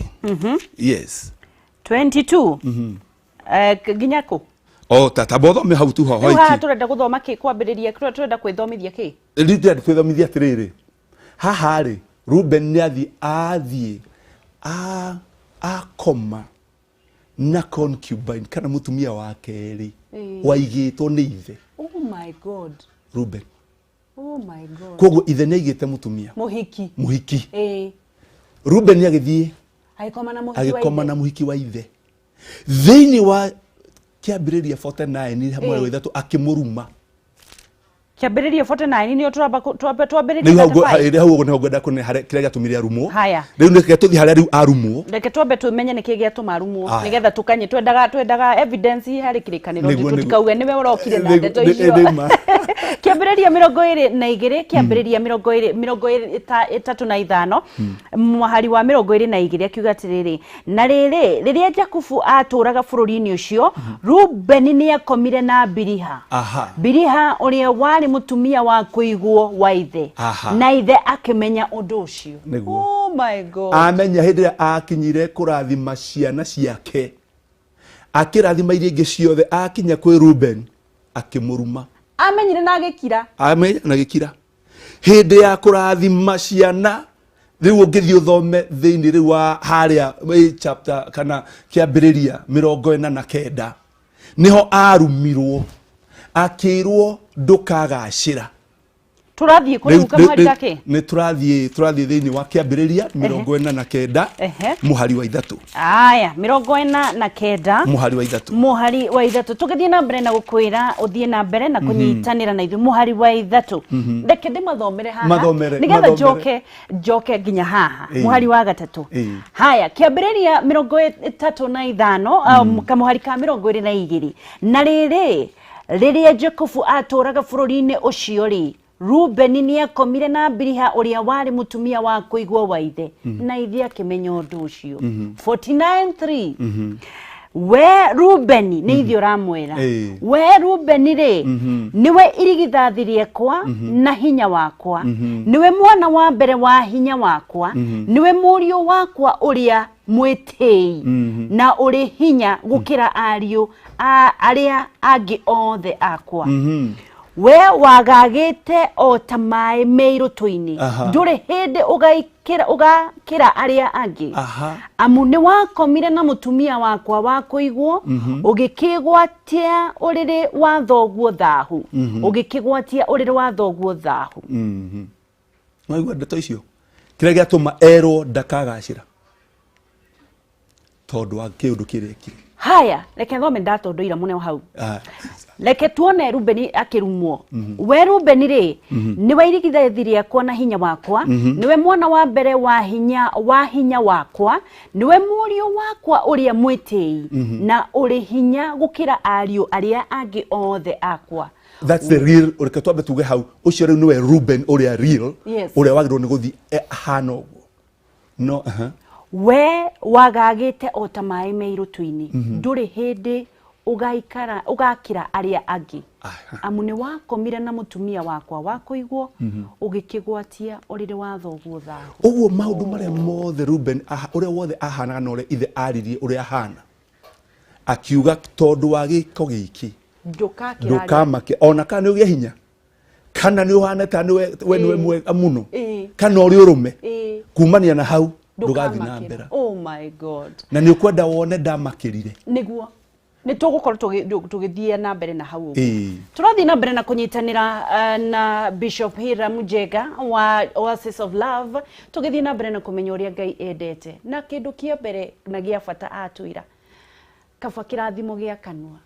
yes. 22. Nginya kũ? O ta bothome hau tu ho. Rĩu haha hoiki. Tũrenda gũthoma kĩ kwambĩrĩria? Tũrenda kwĩthomithia kĩ? Rĩu ndĩrenda twĩthomithia atĩrĩrĩ, haha rĩ, Ruben nĩ athiĩ akoma na concubine kana mũtumia wa kerĩ waigĩtwo nĩ ithe. Oh my God. Ruben. Oh my God. Koguo ithe nĩ aigĩte mũtumia. Mũhiki. Mũhiki. Ruben agĩthiĩ agĩkoma na mũhiki wa agĩkoma ithe. Na mũhiki wa ithe. Thĩinĩ wa kĩambĩrĩria 49 hamwe wa 3 akĩmũruma. Kĩambĩrĩria 49 nĩyo tũramba twambĩrĩrie? Rĩu hau 35. Hau ũguo nĩho ngwenda kũne harĩa kĩrĩa gĩatũmire arumwo. Haya. Rĩu nĩke tũthiĩ harĩa rĩu arumwo. Reke twambe tũmenye nĩkĩ gĩatũma arumwo, Aya. nĩgetha tũkanye. Twendaga evidence harĩ kĩrĩkanĩro. Tũtikauge nĩwe ũrokire na ndeto icio. Nĩ ma. Kĩambĩrĩria 22, kĩambĩrĩria mĩrongo ĩrĩ 35, mũhari wa 22, akiuga atĩrĩrĩ, na rĩrĩ, rĩrĩa Jakubu atũraga bũrũri-inĩ ũcio, Rubeni nĩ akomire na Biriha, Biriha ũrĩa warĩ mũtumia wa kũigwo wa ithe, na ithe akĩmenya ũndũ ũcio. Oh my God. Amenya hĩndĩ ĩrĩa akinyire kũrathima ciana ciake, akĩrathima iria ingĩ ciothe, akinya kwĩ Ruben akĩmũruma. Amenyire na agĩkira. Amenya na gĩkira hĩndĩ ya kũrathima ciana. Rĩu ũngĩthiĩ ũthome thĩinĩ rĩu wa harĩa chapter kana kĩambĩrĩria 49, nĩho arumirwo akĩrwo ndũkagacĩra. Tũrathiĩ kũrĩ kamũhari gakĩ? Nĩ tũrathiĩ thĩinĩ wa kĩambĩrĩria 49, mũhari wa 3. Aya, 49. Mũhari wa 3. Mũhari wa 3. Tũgĩthiĩ na mbere na gũkwĩra ũthiĩ na mbere na kũnyitanĩra na ithuĩ. Mũhari wa 3, reke ndĩmathomere haha Mathomere, nĩgetha mathomere. njoke nginya haha mũhari wa 3. Haya, kĩambĩrĩria 35, kamũhari ka 22. Na rĩrĩ, rĩrĩa Jakubu atũraga bũrũri-inĩ ũcio rĩ, Rubeni nĩ akomire na Biliha ũrĩa warĩ mũtumia wa kũigwo wa ithe, na ithe akĩmenya ũndũ ũcio. 49:3, we Rubeni, nĩ ithe ũramwĩra, we Rubeni rĩ, nĩwe irigithathi rĩakwa na hinya wakwa, nĩwe mwana wa mbere wa hinya wakwa, nĩwe mũriũ wakwa ũrĩa mwĩtĩi na ũrĩ hinya gũkĩra ariũ a arĩa angĩ othe akwa. We wagagĩte o ta maĩ me irũtũ-inĩ, ndũrĩ hĩndĩ ũgakĩra arĩa angĩ, amu nĩ wakomire na mũtumia wakwa wa kũigwo, ũgĩkĩgwatia ũrĩrĩ wa thoguo thahu, ũgĩkĩgwatia ũrĩrĩ wa thoguo thahu. Waigua ndeto icio, kĩrĩa gĩatũma erwo ndakagacĩra tondũ wa kĩũndũ kĩrĩa ekire. Haya, reke thome, ndatondoira mũno hau. Reke tuone Rubeni akĩrumwo. We Rubeni rĩ, nĩwe irigithathi rĩakwa na hinya wakwa, nĩwe mwana wa mbere wa hinya wakwa, nĩwe mũriũ wakwa ũrĩa mwĩtĩi na ũrĩ hinya gũkĩra ariũ arĩa angĩ othe akwa. That's the real. Reke twambe tuge hau, ũcio rĩu nĩwe Ruben ũrĩa real, ũrĩa wagĩrĩirwo nĩ gũthiĩ ahana ũguo, no aha. We wagagĩte o ta maĩ me irũtũ-inĩ, ndũrĩ hĩndĩ ũgaikara ũgakĩra arĩa angĩ, amu nĩ wakomire na mũtumia wakwa wa kũigwo, ũgĩkĩgwatia ũrĩrĩ wa thoguo thahu. Ũguo maũndũ marĩa mothe Ruben ũrĩa wothe ahanaga na ũrĩa ithe aririe ũrĩa ahana, akiuga tondũ wa gĩko gĩkĩ ndũkakĩra arĩa- ndũkamake ona kana nĩ ũgĩe hinya kana nĩ ũhane ta nĩwe we nĩwe mwega mũno kana ũrĩ ũrũme, kumania na hau ndũgathiĩ na ndũkamakĩra. mbere. Oh my God. Na nĩ ũkwenda wone ndamakĩrire. Nĩ tũgũkorwo tũgĩthiĩ na mbere na hau ũguo. Ĩĩ. Tũrathiĩ na mbere na kũnyitanĩra na Bishop Hiram Njenga wa Oasis of Love, tũgĩthiĩ na mbere na kũmenya ũrĩa Ngai endete, na kĩndũ kĩa mbere na gĩa bata atwĩra kaba kĩrathimo gĩa kanua,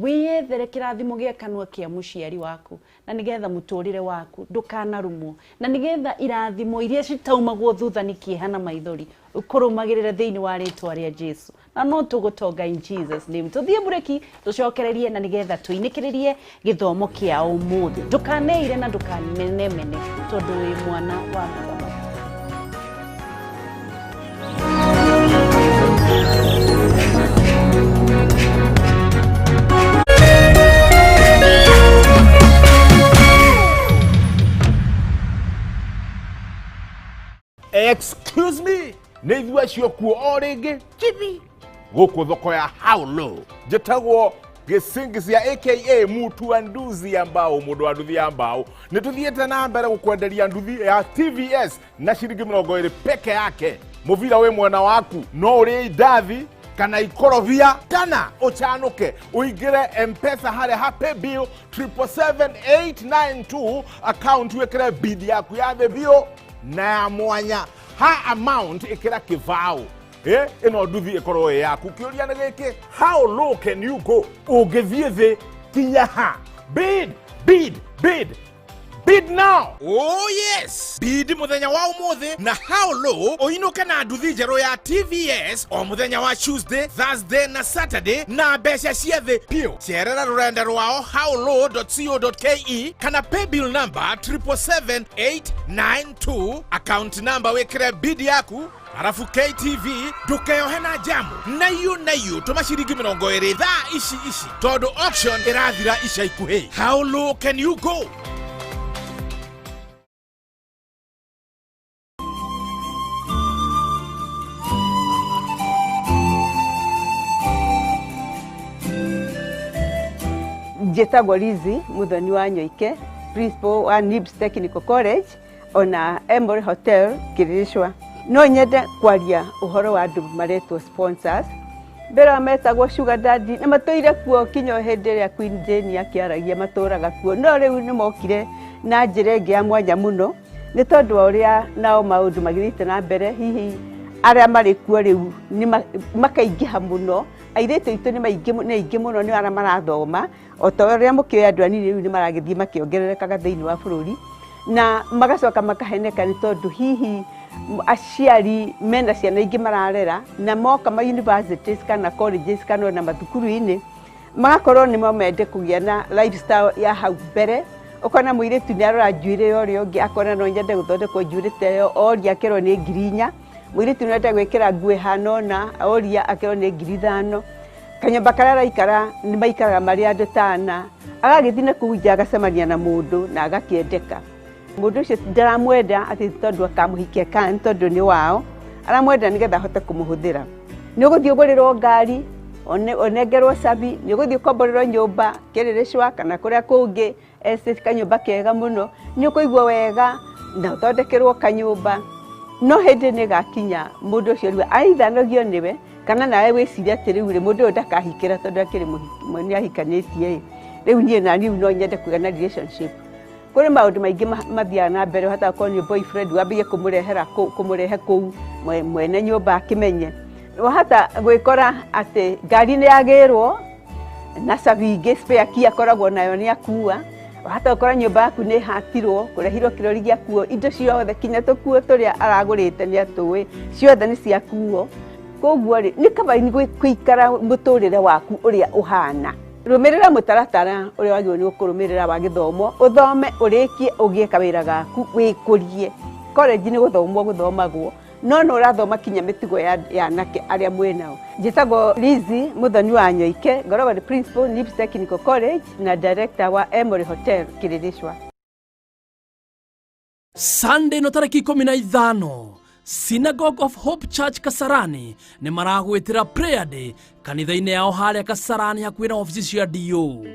wĩyethere kĩrathimo gĩa kanua kĩa mũciari waku, na nĩgetha mũtũrĩre waku ndũkanarumwo, na nĩgetha irathimo iria citaumagwo thutha nĩ kĩeha na maithori ũkũrũmagĩrĩra thĩinĩ wa rĩtwa rĩa Jesu, na no tũgũtonga in Jesus name. Tũthiĩ mbureki, tũcokererie na nĩgetha tũinĩkĩrĩrie gĩthomo kĩa ũmũthĩ. Ndũkaneire na ndũkamenemene tondũ wĩ mwana wa mũthamaki. Excuse me, nä ithuĩ acio kuo o rĩngĩ chibi gũkũ thoko ya how low. Njĩtagwo Gĩcingisia aka mutu wa nduzi ya mbao, mũndũ wa nduthi ya mbao. Nĩ tũthiĩte na mbere gũkwenderia nduthi ya TVS na ciringi 20 peke yake. Mũbira wĩ mwena waku, no ũrĩe indathi kana ikorobia kana ũcanũke ũingĩre Mpesa harĩa ha paybill 777892 account, wĩkĩre bid yaku ya thĩ biũ na ya mwanya ha amount ĩkĩra kĩbaũ. Ĩno nduthi ĩkorwo ĩ yaku. Kĩũria nĩ gĩkĩ, how low can you go? Ũngĩthiĩ thĩ kinya ha? Bid, bid, bid, bid now. Oh yes, bid muthenya wa umuthi na how low uinuke na nduthi njerũ ya TVS o muthenya wa Tuesday, Thursday na Saturday na mbeca cia thĩ piũ. Cerera rũrenda rwao howlow.co.ke kana paybill number 777892, account number wĩkĩre bid yaku, arabu KTV ndũkeyohe na jamu naiyo naiyo. Tũma ciringi 20 thaa ici ici tondũ auction ĩrathira ica ikuhĩ. How low can you go? Njĩtagwo Lizi Muthoni wa Nyoike, principal wa NIBS Technical College ona Emory Hotel Kĩrĩrĩcwa. No nyende kwaria ũhoro wa andũ maretwo sponsors. Mbere wa metagwo sugar daddy, na matũire kuo kinya o hĩndĩ ĩrĩa Queen Jane akĩaragia, matũraga kuo, no rĩu nĩ mokire na njĩra ĩngĩ ya mwanya mũno, nĩ tondũ wa ũrĩa nao maũndũ magĩthiĩte na mbere. Hihi arĩa marĩ kuo rĩu nĩ makaingĩha mũno, airĩtu aitũ nĩ maingĩ nĩ aingĩ mũno, nĩ arĩa marathoma. O ta ũrĩa mũkĩoĩ, andũ anini rĩu nĩ maragĩthiĩ makĩongererekaga thĩinĩ wa bũrũri, na magacoka makaheneka nĩ tondũ hihi aciari mena ciana ingĩ mararera, na moka ma universities kana colleges kana ona mathukuru-inĩ, magakorwo nĩ mende kũgĩa na lifestyle ya hau mbere. Ũkona mũirĩtu nĩ arora njuĩrĩ ya ũrĩa ũngĩ, akona no nyende gũthondekwo njuĩrĩ ta ĩyo, oria akerwo nĩ 4,000. Mũirĩtu nĩ enda gwĩkĩra nguo ĩhana ũna, oria akerwo nĩ 5,000. Kanyũmba karĩa araikara nĩ maikaraga marĩ andũ tana. Agagĩthiĩ na kũu nja, agacemania na mũndũ na agakĩendeka. Mũndũ ũcio ndaramwenda atĩ tondũ akamũhikia kana nĩ tondũ nĩ wao, aramwenda nĩgetha ahote kũmũhũthĩra. Nĩ ũgũthiĩ ũgũrĩrwo ngari, ũnengerwo cabi, nĩ ũgũthiĩ ũkomborerwo nyũmba Kĩrĩrĩcwa kana kũrĩa kũngĩ estate, kanyũmba kega mũno, nĩ ũkũigua wega na ũthondekerwo kanyũmba. No hĩndĩ nĩ ĩgakinya mũndũ ũcio rĩu aitha anogio nĩwe kana nawe wĩcirie atĩ rĩu rĩ, mũndũ ũyũ ndakahikĩra tondũ akĩrĩ nĩ ahikanĩtie ĩ, rĩu niĩ na niĩ no nyende kũgĩa na relationship. Kũrĩ maũndũ maingĩ mathiaga na mbere. Ũhotaga gũkorwo nĩ boyfriend, wambĩrĩrie kũmũrehera kũmũrehe kũu mwene nyũmba akĩmenye. Wahota gwĩkora atĩ ngari nĩ yagĩrwo na cabi ingĩ, spare key akoragwo nayo, nĩ akua. Wahota gũkora nyũmba yaku nĩ ĩhatirwo, kũrehirwo kĩrori gĩakuo, indo ciothe kinya tũkuo tũrĩa aragũrĩte nĩ atũĩ ciothe nĩ ciakuo. Koguo rĩ, nĩ kaba gũikara mũtũrĩre waku ũrĩa ũhana. Rũmĩrĩra mũtaratara ũrĩa wagĩrĩirwo nĩ kũrũmĩrĩra wa gĩthomo, ũthome, ũrĩkie, ũgĩe kawĩra gaku, wĩkũrie. College nĩ gũthomwo gũthomagwo, no nĩ ũrathoma kinya mĩtugo ya anake arĩa mwĩnao. Njĩtagwo Lizi Muthoni wa Nyoike, ngoragwo nĩ principal NIBS Technical College na director wa Emory Hotel Kĩrĩrĩcwa. Sunday no tarĩki 15, Synagogue of Hope Church Kasarani nĩ maragwĩtĩra prayer day kanitha-inĩ yao harĩa Kasarani, hakuhĩ na obici cia DO.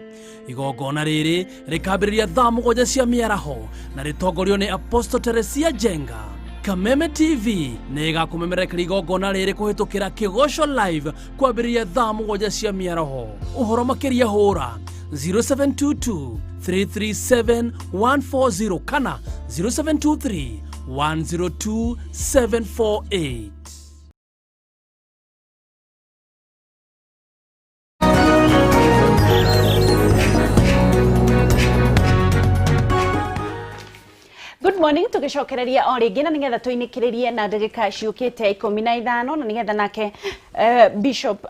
Igongona rĩrĩ rĩkambĩrĩria thaa 7 cia mĩaraho na rĩtongorio nĩ Apostle Teresia Jenga. Kameme TV nĩ ĩgakũmemerekeria igongona rĩrĩ kũhĩtũkĩra Kĩgoco Live kwambĩrĩria thaa 7 cia mĩaraho. Ũhoro makĩria hũra 0722 337 140 kana 0723 102 748. Good morning, tugicokereria o rĩngĩ na nĩgetha tũinĩkĩrĩrie na ndagĩka ciũkĩte 15 na nĩgetha nake Bishop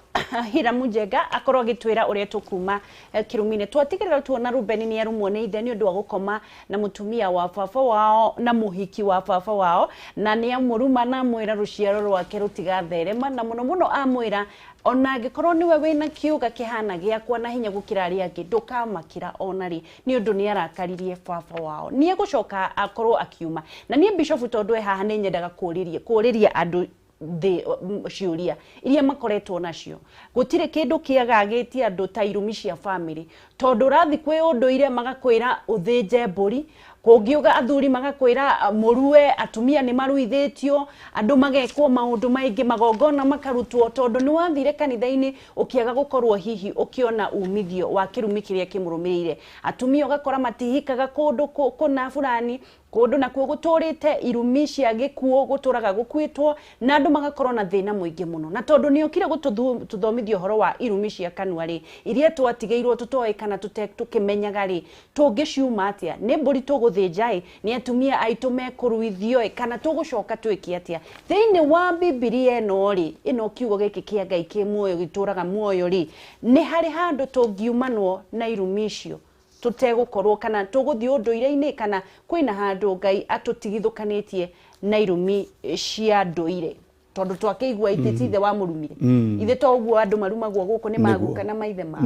Hiramu Njenga akorwo agĩtwĩra ũrĩa tũkuma kĩrumi-inĩ. Twatigĩrĩra tuona Rubeni nĩ arumwo nĩ ithe nĩ ũndũ wa gũkoma na mũtumia wa baba wao na mũhiki wa baba wao, na nĩ amũruma na amwĩra rũciaro rwake rũtigatherema, na mũno mũno amwĩra ona angĩkorwo nĩwe wĩna kĩũga kĩhana gĩakwa na hinya gũkĩra arĩa angĩ, ndũkamakĩra ona rĩ, nĩ ũndũ nĩ arakaririe baba wao. Nĩ egũcoka akorwo akiuma. Na niĩ Bishop tondũ e haha nĩ nyendaga kũũrĩria andũ thĩ ciũria iria makoretwo nacio. Gũtirĩ kĩndũ kĩagagĩtie andũ ta irumi cia family, tondũ ũrathiĩ kwĩ ũndũire magakwĩra ũthĩnje mbũri, kũngiuga athuri magakwĩra mũrue, atumia nĩ maruithĩtio, andũ magekwo maũndũ maingĩ, magongona makarutwo, tondũ nĩ wathire kanitha-inĩ ũkĩaga gũkorwo hihi ũkĩona umithio wa kĩrumi kĩrĩa kĩmũrũmĩrĩire. Atumia ũgakora matihikaga kũndũ kũna fulani, kũndũ nakuo gũtũrĩte irumi cia gĩkuũ, gũtũraga gũkuĩtwo, na andũ magakorwo na thĩna mũingĩ mũno. Na tondũ nĩ okire gũtũthomithia ũhoro wa irumi cia kanua rĩ, iria twatigĩirwo tũtoĩ kana tũkĩmenyaga rĩ, tũngĩciuma atĩa? Nĩ mbũri tũgũthĩnja ĩ, nĩ atumia aitũ mekũruithio ĩ, kana tũgũcoka twĩke atĩa? Thĩinĩ wa Bibilia ĩno rĩ, ĩno kiugo gĩkĩ kĩa Ngai kĩ muoyo gĩtũraga muoyo rĩ, nĩ harĩ handũ tũngiumanwo na irumi icio tũtegũkorwo kana tũgũthiĩ ũndũire-inĩ, kana kwĩna handũ Ngai atũtigithũkanĩtie na irumi cia ndũire, tondũ twakĩigua ithe ti ithe wa mũrumire. Ithe to ũguo andũ marumagwo gũkũ nĩ maguka na maithe mao,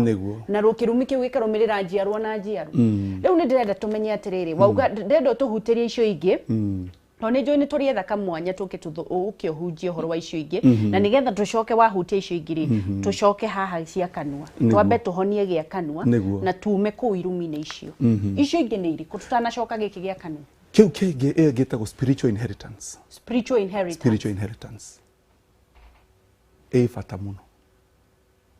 na kĩrumi kĩu gĩkarũmĩrĩra njiarwa na njiarwa. Rĩu nĩ ndĩrenda tũmenye atĩrĩrĩ, wauga ndĩrenda ũtũhutĩrie icio ingĩ, tondũ nĩ njũĩ nĩ tũrĩetha kamwanya tũke ũke ũhunjie ũhoro wa icio ingĩ, na nĩgetha tũcoke wahutia icio ingĩ rĩ, tũcoke haha cia kanua, twambe tũhonie gĩa kanua na tume kũu irumi-inĩ icio. Icio ingĩ nĩ irĩkũ tutanacoka gĩkĩ gĩa kanua? Kĩu kĩngĩ ĩyo gĩtagwo spiritual inheritance. Spiritual inheritance. Spiritual inheritance ĩ bata mũno.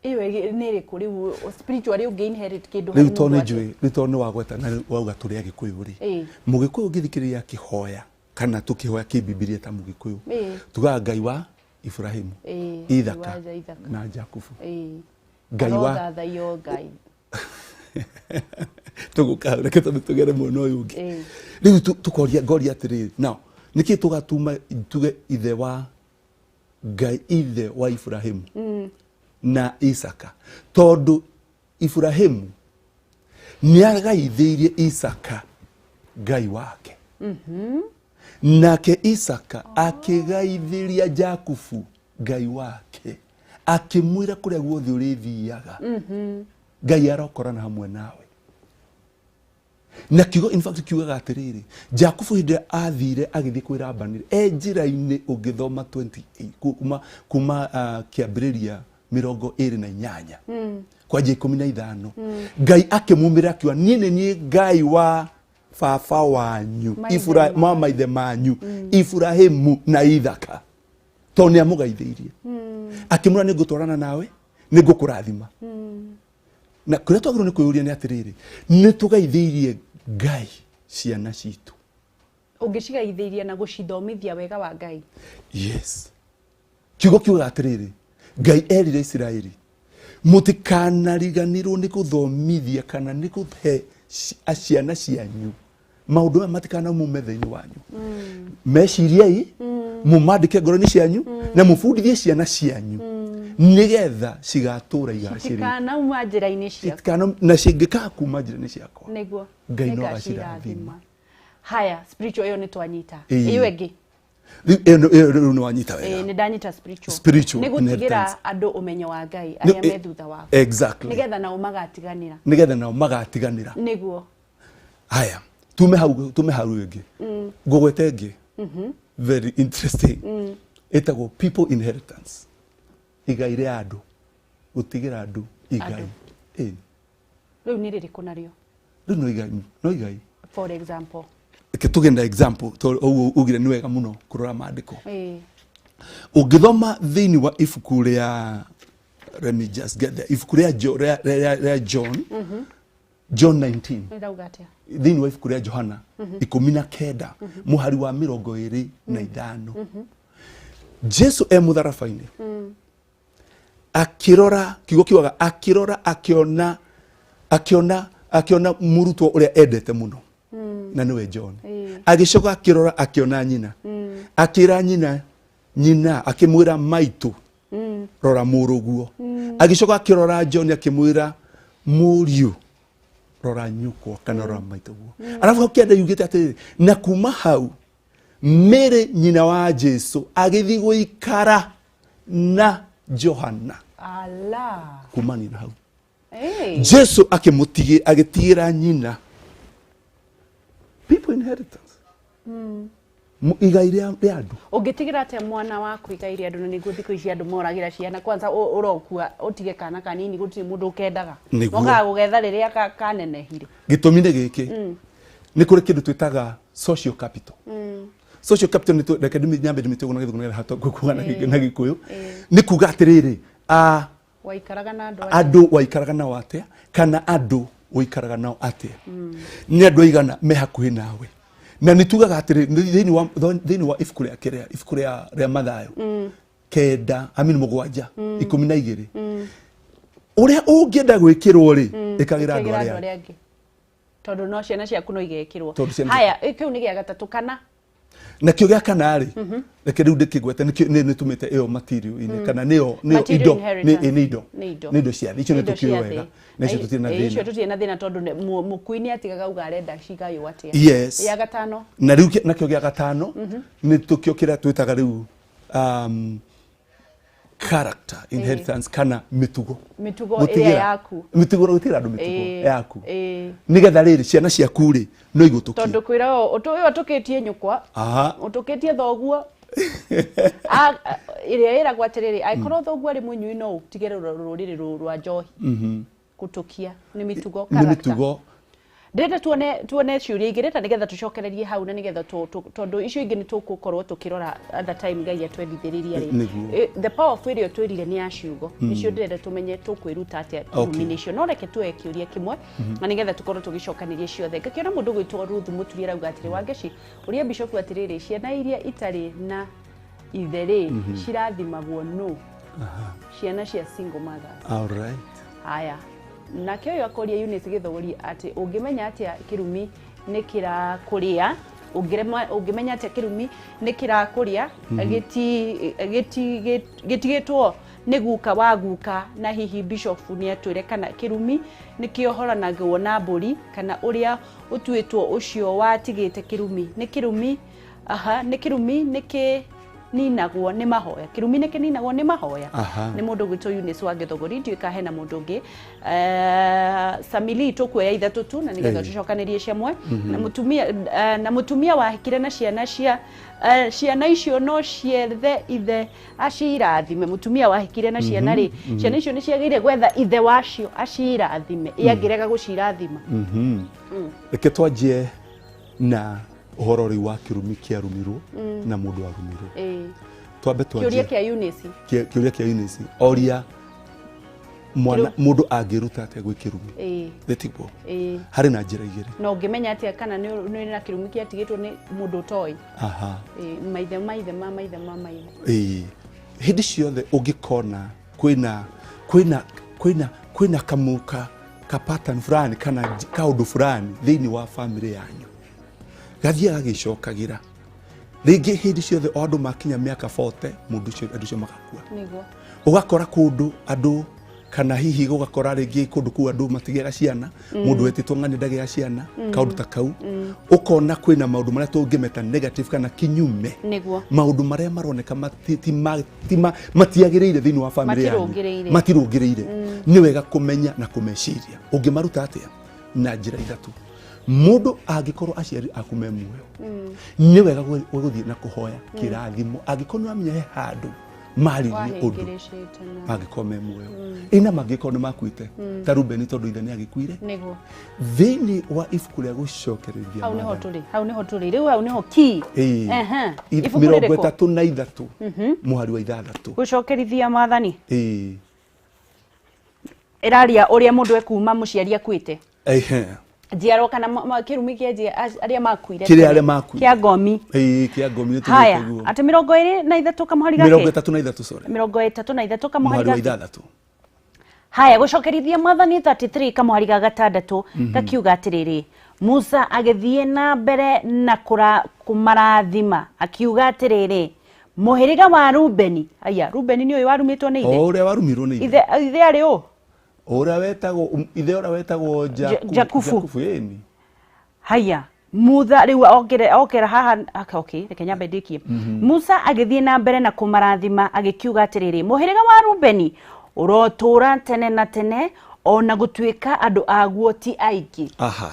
Ĩyo nĩ ĩrĩkũ rĩu spiritual rĩu ũngĩ inherit kĩndũ rĩu tondũ nĩ njũĩ, rĩu tondũ nĩ wagweta na wauga tũrĩ Agĩkũyũ rĩ, Mũgĩkũyũ ũngĩthikĩrĩria akĩhoya kana tũkĩhoya kĩbibilia ta Mũgĩkũyũ, tugaga Ngai wa Ibrahimu, Ithaka na Jakubu. Ngai wa Ngai tũgũka reke tondũ tũgere mwena ũyũ ũngĩ. Rĩu tũkoria ngoria atĩrĩrĩ, now nĩkĩ tũgatuma tuge ithe wa Ngai, ithe wa Ibrahimu na Isaka? Tondũ Ibrahimu nĩ agaithĩirie Isaka Ngai wake, nake Isaka akĩgaithĩria Jakubu Ngai wake, akĩmwĩra kũrĩa guothe ũrĩthiaga Ngai arokorana hamwe nawe. Na kiugo in fact kiugaga atĩrĩrĩ, Jakubu hĩndĩ ĩrĩa athire agĩthiĩ kwĩ Labani e njĩra-inĩ, ũngĩthoma 28 kuma kĩambĩrĩria 28 kwanjia 15, Ngai akĩmumĩra akiuga, niĩ nĩ niĩ Ngai wa baba wanyu, ma maithe manyu Ibrahimu na Ithaka. Tondũ nĩ amũgaithĩirie, akĩmwĩra nĩ ngũtwarana nawe, nĩ ngũkũrathima. Na kũrĩa twagĩrĩirwo nĩ kwĩyũria nĩ atĩrĩrĩ, nĩ tũgaithĩirie Ngai ciana citũ? Ũngĩcigaithĩiria na gũcithomithia wega wa Ngai. Yes, kiugo kiugaga atĩrĩrĩ, Ngai erire Isiraeli, mũtikanariganĩrwo nĩ gũthomithia kana nĩ kũhe ciana cianyu maũndũ maya, matikanamume thĩinĩ wanyu. Meciriei, mũmandĩke ngoro-inĩ cianyu, na mũbundithie ciana cianyu, nĩgetha cigatũra igacĩrĩte. Citikanauma njĩra-inĩ ciaku. Citikana na cingĩkaga kuma njĩra-inĩ ciakwa, Ngai no Nĩngacirathima. agacirathima. Haya, spiritual ĩyo nĩ twanyita. Ĩyo ĩngĩ? Rĩu ĩyo rĩu nĩ wanyita wega. Nĩ ndanyita spiritual. Spiritual nĩ gũtigĩra inheritance. Andũ ũmenyo wa Ngai arĩa me thutha waku, nĩgetha nao magatiganĩra. Nĩgetha nao magatiganĩra. Haya, tume hau ĩngĩ ngũgwete ĩngĩ very interesting, ĩtagwo people inheritance, igai rĩa andũ, gũtigĩra andũ igai. Andũ. Ĩĩ. Rĩu nĩ rĩrĩkũ narĩo? Rĩu no igai, no igai. For example? Reke tũgĩe na example tondũ ũguo ugire nĩ wega mũno kũrora maandĩko. Ĩĩ. Ũngĩthoma thĩinĩ wa ibuku rĩa, let me just get there, ibuku rĩa rĩa John, John 19. Nĩrauga atĩa? Thĩinĩ wa ibuku rĩa Johana 19 mũhari wa 25, Jesu e mũtharaba-inĩ akĩrora, kiugo kiugaga akĩrora, akĩona mũrutwo ũrĩa endete mũno, na nĩwe John. Agĩcoka akĩrora, akĩona nyina, akĩra nyina, akĩmwĩra, "Maitũ, rora mũrũguo." Agĩcoka akĩrora John, akĩmwĩra, "Mũriũ, rora nyũkwa," kana "rora maitũguo." Arabu hau kĩanda yugĩte atĩrĩrĩ, na kuma hau Mary nyina wa Jesu agĩthiĩ gũikara na Johana. Ala. Kumania na hau Ĩĩ. Jesu akĩmũtigĩ agĩtigĩra nyina people inheritance. Igai rĩa andũ. Ũngĩtigĩra atĩa mwana waku igai rĩa andũ? Na nĩguo thikũ ici andũ moragĩra ciana kwanza, ũrokua ũtige kana kanini, gũtirĩ mũndũ ũkendaga. Nĩguo. Mokaga gũgetha rĩrĩa kanenehire. Gĩtũmi nĩ gĩkĩ, nĩ kũrĩ kĩndũ twĩtaga social capital. Social capital nĩ reke nyambe ndĩmĩtue na Gĩthũngũ nĩgetha hote kuga na Gĩkũyũ. Nĩ kuga atĩrĩrĩ, waikaraga na andũ atĩa? Andũ waikaraga nao atĩa, kana andũ ũikaraga nao atĩa, nĩ andũ aigana me hakuhĩ nawe. Na nĩ tugaga atĩrĩ, thĩinĩ wa ibuku rĩa kĩrĩa, ibuku rĩa Mathayo 9 amini 7 12, ũrĩa ũngĩenda gwĩkĩrwo rĩ, ĩkagĩra andũ Ĩkagĩra arĩa andũ arĩa angĩ, tondũ no ciana ciaku no igekĩrwo. Tondũ ciana. Haya, kĩu nĩ gĩa gatatũ kana? Nakĩo gĩa kana rĩ, reke rĩu ndĩkĩgwete, nĩkĩo nĩ nĩtũmĩte ĩyo material-inĩ, kana nĩyo Material indo inheritance. nĩ indo. Nĩ indo. Nĩ indo cia thĩ, icio nĩ Indo tũkĩũĩ cia wega thĩ. na icio tũtirĩ na Icio thĩna. tũtirĩ na thĩna, tondũ mũkui nĩ atigaga auga arenda cigaywo atĩa. Yes. Ya gatano? Na rĩu nakĩo gĩa gatano nĩ tũkĩo kĩrĩa twĩtaga rĩu character inheritance, kana mĩtugo. Mĩtugo Gũtigĩra- ĩrĩa yaku. Mĩtugo, gũtigĩra andũ mĩtugo yaku, nĩgetha rĩrĩ ciana ciaku rĩ no igũtũkie. Tondũ kwĩra ũyũ ũtũkĩtie nyũkwa, ũtũkĩtie thoguo. Ĩrĩa ĩragwo atĩrĩrĩ, angĩkorwo thoguo arĩ mũnyui, no ũtige rũrĩrĩ rwa njohi. Gũtũkia nĩ mĩtugo, nĩ character. Mĩtugo. Ndĩrenda tuone ciũria igĩrĩ ta nĩgetha tũcokererie hau, na nĩgetha tondũ icio ingĩ nĩ tũgũkorwo tũkĩrora other time, Ngai atwendithĩrĩria rĩ. Nĩguo. The power of ĩrĩa twĩrire nĩ ya ciugo, nĩcio ndĩrenda tũmenye tũkwĩruta atĩa irumi-inĩ icio. No reke tuoe kĩũria kĩmwe na nĩgetha tũkorwo tũgĩcokanĩria ciothe. Ngakĩona mũndũ gwĩtwo Ruth Mũturi arauga atĩrĩ, "Wangeci, ũria bishofu atĩrĩrĩ, ciana iria itarĩ na ithe rĩ, cirathimagwo nũ? Ciana cia single mothers." All right. Haya, nake ũyũ akoria Eunice Gĩthũri atĩ ũngĩmenya atĩa kĩrumi nĩ kĩrakũrĩa? Ũngĩmenya atĩa kĩrumi nĩ kĩrakũrĩa gĩtigĩtwo nĩ guka wa guka? Na hihi bishofu nĩ atwĩre kana kĩrumi nĩ kĩohoranagwo na mbũri, kana ũrĩa ũtuĩtwo ũcio watigĩte kĩrumi nĩ kĩrumi, aha, nĩ kĩrumi nĩ kĩninagwo nĩ mahoya, kĩrumi nĩ kĩninagwo nĩ mahoya. Nĩ mũndũ gwĩtwo Eunice wa Gĩthũgũri. Ndiũĩ kana hena mũndũ ũngĩ. Samili, tũkuoya ithatũ tu na nĩgetha tũcokanĩrie ciamwe. Na mũtumia wahikire na ciana cia ciana icio no ciethe ithe acirathime? Mũtumia wahikire na ciana rĩ, ciana icio nĩ ciagĩrĩire gwetha ithe wacio acirathime, ĩ angĩrega gũcirathima? Reke twanjie na ũhoro rĩu wa kĩrumi kĩarumirwo na mũndũ arumirwo. Twambe Kĩũria twanjie kĩa Eunice. Kĩũria kĩa Eunice, oria mwana mũndũ angĩruta atĩa gwĩ kĩrumi. Thĩtiguo? Harĩ na njĩra igĩrĩ. Na ũngĩmenya atĩa kana nĩ na kĩrumi kĩatigĩtwo nĩ mũndũ ũtoĩ? Maithe, maithe ma maithe ma maithe. Ĩĩ, hĩndĩ ciothe ũngĩkona kwĩna kamuka ka pattern fulani kana kaũndũ fulani thĩinĩ wa family yanyu gathiaga gagĩcokagĩra rĩngĩ, hĩndĩ ciothe o andũ makinya mĩaka 40, mũndũ ũcio, andũ ũcio magakua. Ũgakora kũndũ andũ, kana hihi gũgakora rĩngĩ kũndũ kũu andũ matigĩaga ciana, mũndũ wetĩtwo ng'ani ndagĩaga ciana, kaũndũ ta kau. Ũkona kwĩna maũndũ marĩa tũngĩmeta negative kana kinyume, maũndũ marĩa maroneka matiagĩrĩire thĩinĩ wa family yanyu. Matirũngĩrĩire. Matirũngĩrĩire. Nĩ wega kũmenya na kũmeciria. Ũngĩmaruta atĩa? Na njĩra ithatũ. Mũndũ angĩkorwo aciari aku me muoyo, nĩ wega gũthiĩ na kũhoya kĩrathimo angĩkorwo nĩ wamenya he handũ Maririe ũndũ Wahĩngĩrĩcĩte na mangĩkorwo me muoyo, ĩna mangĩkorwo nĩ makuĩte ta Rubeni, tondũ ithe nĩ agĩkuire. Thĩinĩ wa ibuku rĩa gũcokereria Hau nĩho Maathani. Tũrĩ hau, nĩho tũrĩ rĩu, hau nĩho key. Ĩĩ. Ehe. Ibuku mĩrongo rĩrĩkũ? 33 mũhari wa 6. Gũcokerithia Maathani. Ĩĩ. Ĩraria ũrĩa mũndũ ekuma mũciari akuĩte. Ehe. Njiarwa kana kĩrumi kĩa arĩa makuire Kĩrĩa tene. Arĩa makuire. Kĩa ngomi. Ĩĩ, kĩa ngomi nĩ Haya. tũgĩte guo. Atĩ 23 kamũhari mĩrongo gake. 33, sorry. 33 kamũhari Mũhari wa gake. 6. Haya, gũcokerithia Mwathani 33 kamũhari ga gatandatũ gakiuga atĩrĩrĩ, Musa agĩthiĩ na mbere na kũmarathima akiuga atĩrĩrĩ, mũhĩrĩga wa Rubeni, aya Rubeni nĩ ũyũ warumĩtwo nĩ ithe. O ũrĩa warumirwo nĩ ithe. Ithe arĩ ũ? O ũrĩa wetagwo ithe, ũrĩa wetagwo Jakubu. Jakubu, ĩni. Haya, Mutha rĩu okere okera haha okay, reke nyambe ndĩkie. Musa agĩthiĩ na mbere na kũmarathima agĩkiuga atĩrĩrĩ, mũhĩrĩga wa Rubeni ũrotũũra tene na tene, ona gũtuĩka andũ aguo ti aingĩ.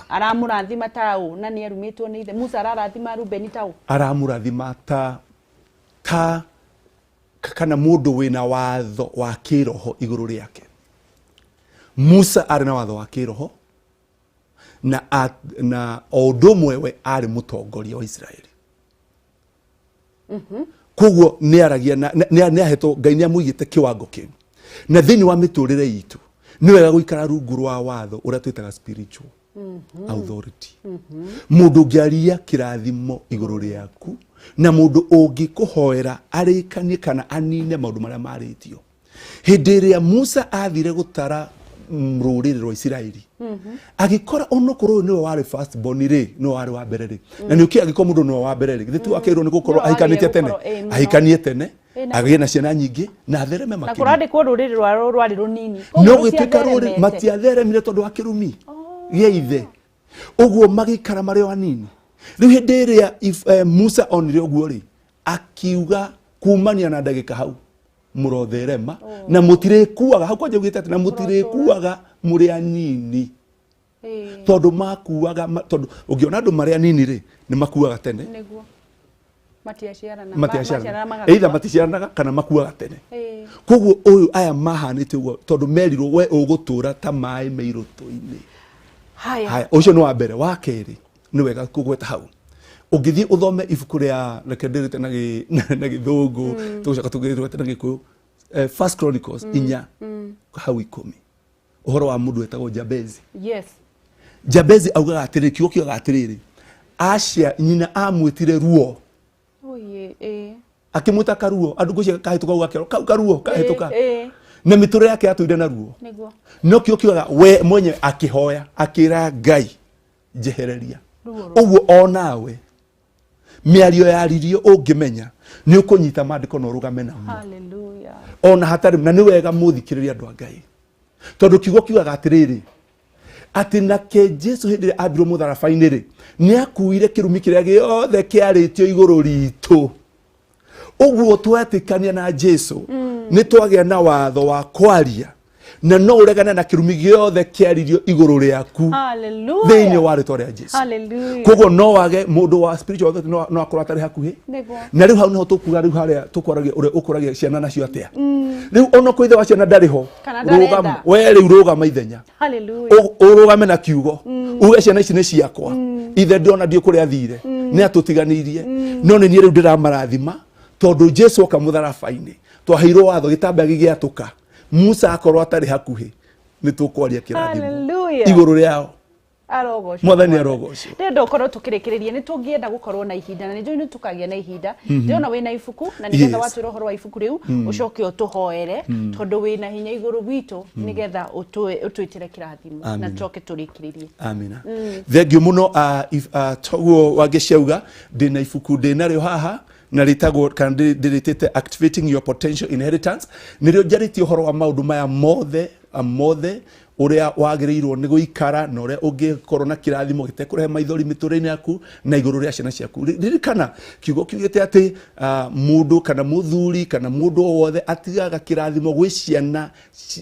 Aramũrathima taũ na nĩ arumĩtwo nĩ ithe? Musa ararathima Rubeni taũ? Aramũrathima ta kana mũndũ wĩna watho wa kĩroho igũrũ rĩake. Musa arĩ na watho wa kĩroho na o ũndũ ũmwe we arĩ mũtongoria wa Isiraeli, koguo nĩ aragia na nĩ ahetwo, Ngai nĩ amũigĩte kĩwango kĩu. Na thĩinĩ wa mĩtũrĩre itũ nĩ wega gũikara rungu rwa watho ũrĩa twĩtaga spiritual authority, mũndũ ũngĩaria kĩrathimo igũrũ rĩaku na mũndũ ũngĩkũhoera arĩkanie kana anine maũndũ marĩa marĩtio. Hĩndĩ ĩrĩa Musa athire gũtara rũrĩrĩ rwa Isiraeli, agĩkora onokorwo ũyũ nĩwe warĩ first born rĩ, nĩwe warĩ wa mbere rĩ, na nĩ ũkĩ angĩkorwo mũndũ nĩwe wa mbere rĩ, githĩ ti wakĩrwo nĩ gũkorwo Nĩwe wagĩrĩire ahikanĩtie tene? Gũkorwo, ĩĩ, mũno. Ahikanie tene, Ĩĩ, agĩe na ciana nyingĩ na athereme Na makĩria. kũrandĩkwo rũrĩrĩ rwao rwarĩ rũnini. No Koguo gĩtuĩka rũrĩ rũtiatheremete. Matiatheremire tondũ wa kĩrumi gĩa ithe, ũguo magĩikara marĩ o anini. Rĩu hĩndĩ ĩrĩa Musa onire ũguo rĩ, akiuga kumania na ndagĩka hau, mũrotherema na mũtirĩkuaga hau kwanja ugĩte atĩ na mũtirĩkuaga mũrĩ anini. Tondũ makuaga tondũ ũngĩona andũ marĩ anini rĩ, nĩ makuaga tene. Nĩguo matiaciarana. Matiaciaranaga, either maticiaranaga kana makuaga tene. Koguo ũyũ aya mahanĩte ũguo tondũ merirwo we ũgũtũra ta maĩ me irũtũ-inĩ. Haya. Haya, ũcio nĩ wa mbere. Wa kerĩ nĩ wega kũgweta hau, ũngĩthiĩ ũthome ibuku rĩa, reke ndĩrĩte na gĩthũngũ, tũgũcoka tũgĩrĩte na gĩkũyũ, First Chronicles 4 hau 10, ũhoro wa mũndũ wetagwo Jabezi. Jabezi augaga atĩrĩrĩ, kiugo kiugaga atĩrĩrĩ, acia nyina amwĩtire ruo. Oye, ĩĩ. Akĩmwĩta karuo, andũ ngũcia kahĩtũka, gakĩrwo kau karuo kahĩtũka. Ĩĩ. Na mĩtũrĩre yake yatũire na ruo. No kĩo kiugaga we mwenyewe akĩhoya, akĩra Ngai, njehereria Ruo. Ũguo onawe mĩario yaririo ũngĩmenya nĩ ũkũnyita maandĩko na ũrũgame namo. Hallelujah. Ona hatarĩ na nĩ wega mũthikĩrĩria andũ a Ngai, tondũ kiugo kiugaga atĩrĩrĩ, atĩ nake Jesu hĩndĩ ĩrĩa ambirwo mũtharaba-inĩ rĩ, nĩ akuire kĩrumi kĩrĩa gĩothe kĩarĩtio igũrũ ritũ. Ũguo twetĩkania na Jesu nĩ twagĩa na watho wa kwaria na no ũregane na kĩrumi gĩothe kĩaririo igũrũ rĩaku Hallelujah. thĩinĩ wa rĩtwa rĩa Jesu. Hallelujah. Koguo no wage mũndũ wa spiritual authority, no akorwo atarĩ hakuhĩ. Na rĩu hau nĩho tũkuga, rĩu harĩa tũkwaragia ũrĩa ũkũragia ciana nacio atĩa. Rĩu ona kwĩ ithe wa ciana ndarĩ ho, Kana ndarenda. rũgama we, rĩu rũgama ithenya. Hallelujah. Ũrũgame na kiugo uge, ciana ici nĩ ciakwa, ithe ndĩrona ndiũ kũrĩa athire, nĩ atũtiganĩirie, no nĩ niĩ rĩu ndĩramarathima tondũ Jesu oka mũtharaba-inĩ twaheirwo watho, gĩtambaya gĩgĩatũka. Musa akorwo atarĩ hakuhĩ, nĩ tũkwaria kĩrathimo Hallelujah. igũrũ rĩao. Arogocwo. Mwathani arogocwo. Ndĩrenda ũkorwo tũkĩrĩkĩrĩria, nĩ tũngĩenda gũkorwo na ihinda na nĩ njũĩ nĩ tũkagĩa na ihinda. Ndĩrona wĩna ibuku na nĩgetha watwĩra ũhoro wa ibuku rĩu, ũcoke ũtũhoere tondũ wĩna hinya igũrũ gwitũ, nĩgetha ũtwĩtĩre kĩrathimo na Amina. tũcoke tũrĩkĩrĩrie. Amina, thengiũ mũno. Toguo wangĩciauga, ndĩna ibuku ndĩnarĩo haha na rĩtagwo kana ndĩrĩtĩte Activating Your Potential Inheritance. Nĩrĩo njarĩtie ũhoro wa maũndũ maya mothe, mothe ũrĩa wagĩrĩirwo nĩ gũikara na ũrĩa ũngĩkorwo na kĩrathimo gĩtekũrehe maithori mĩtũrĩre-inĩ yaku na igũrũ rĩa ciana ciaku. Ririkana kiugo kiugĩte atĩ mũndũ kana mũthuri kana mũndũ o wothe atigaga kĩrathimo gwĩ ciana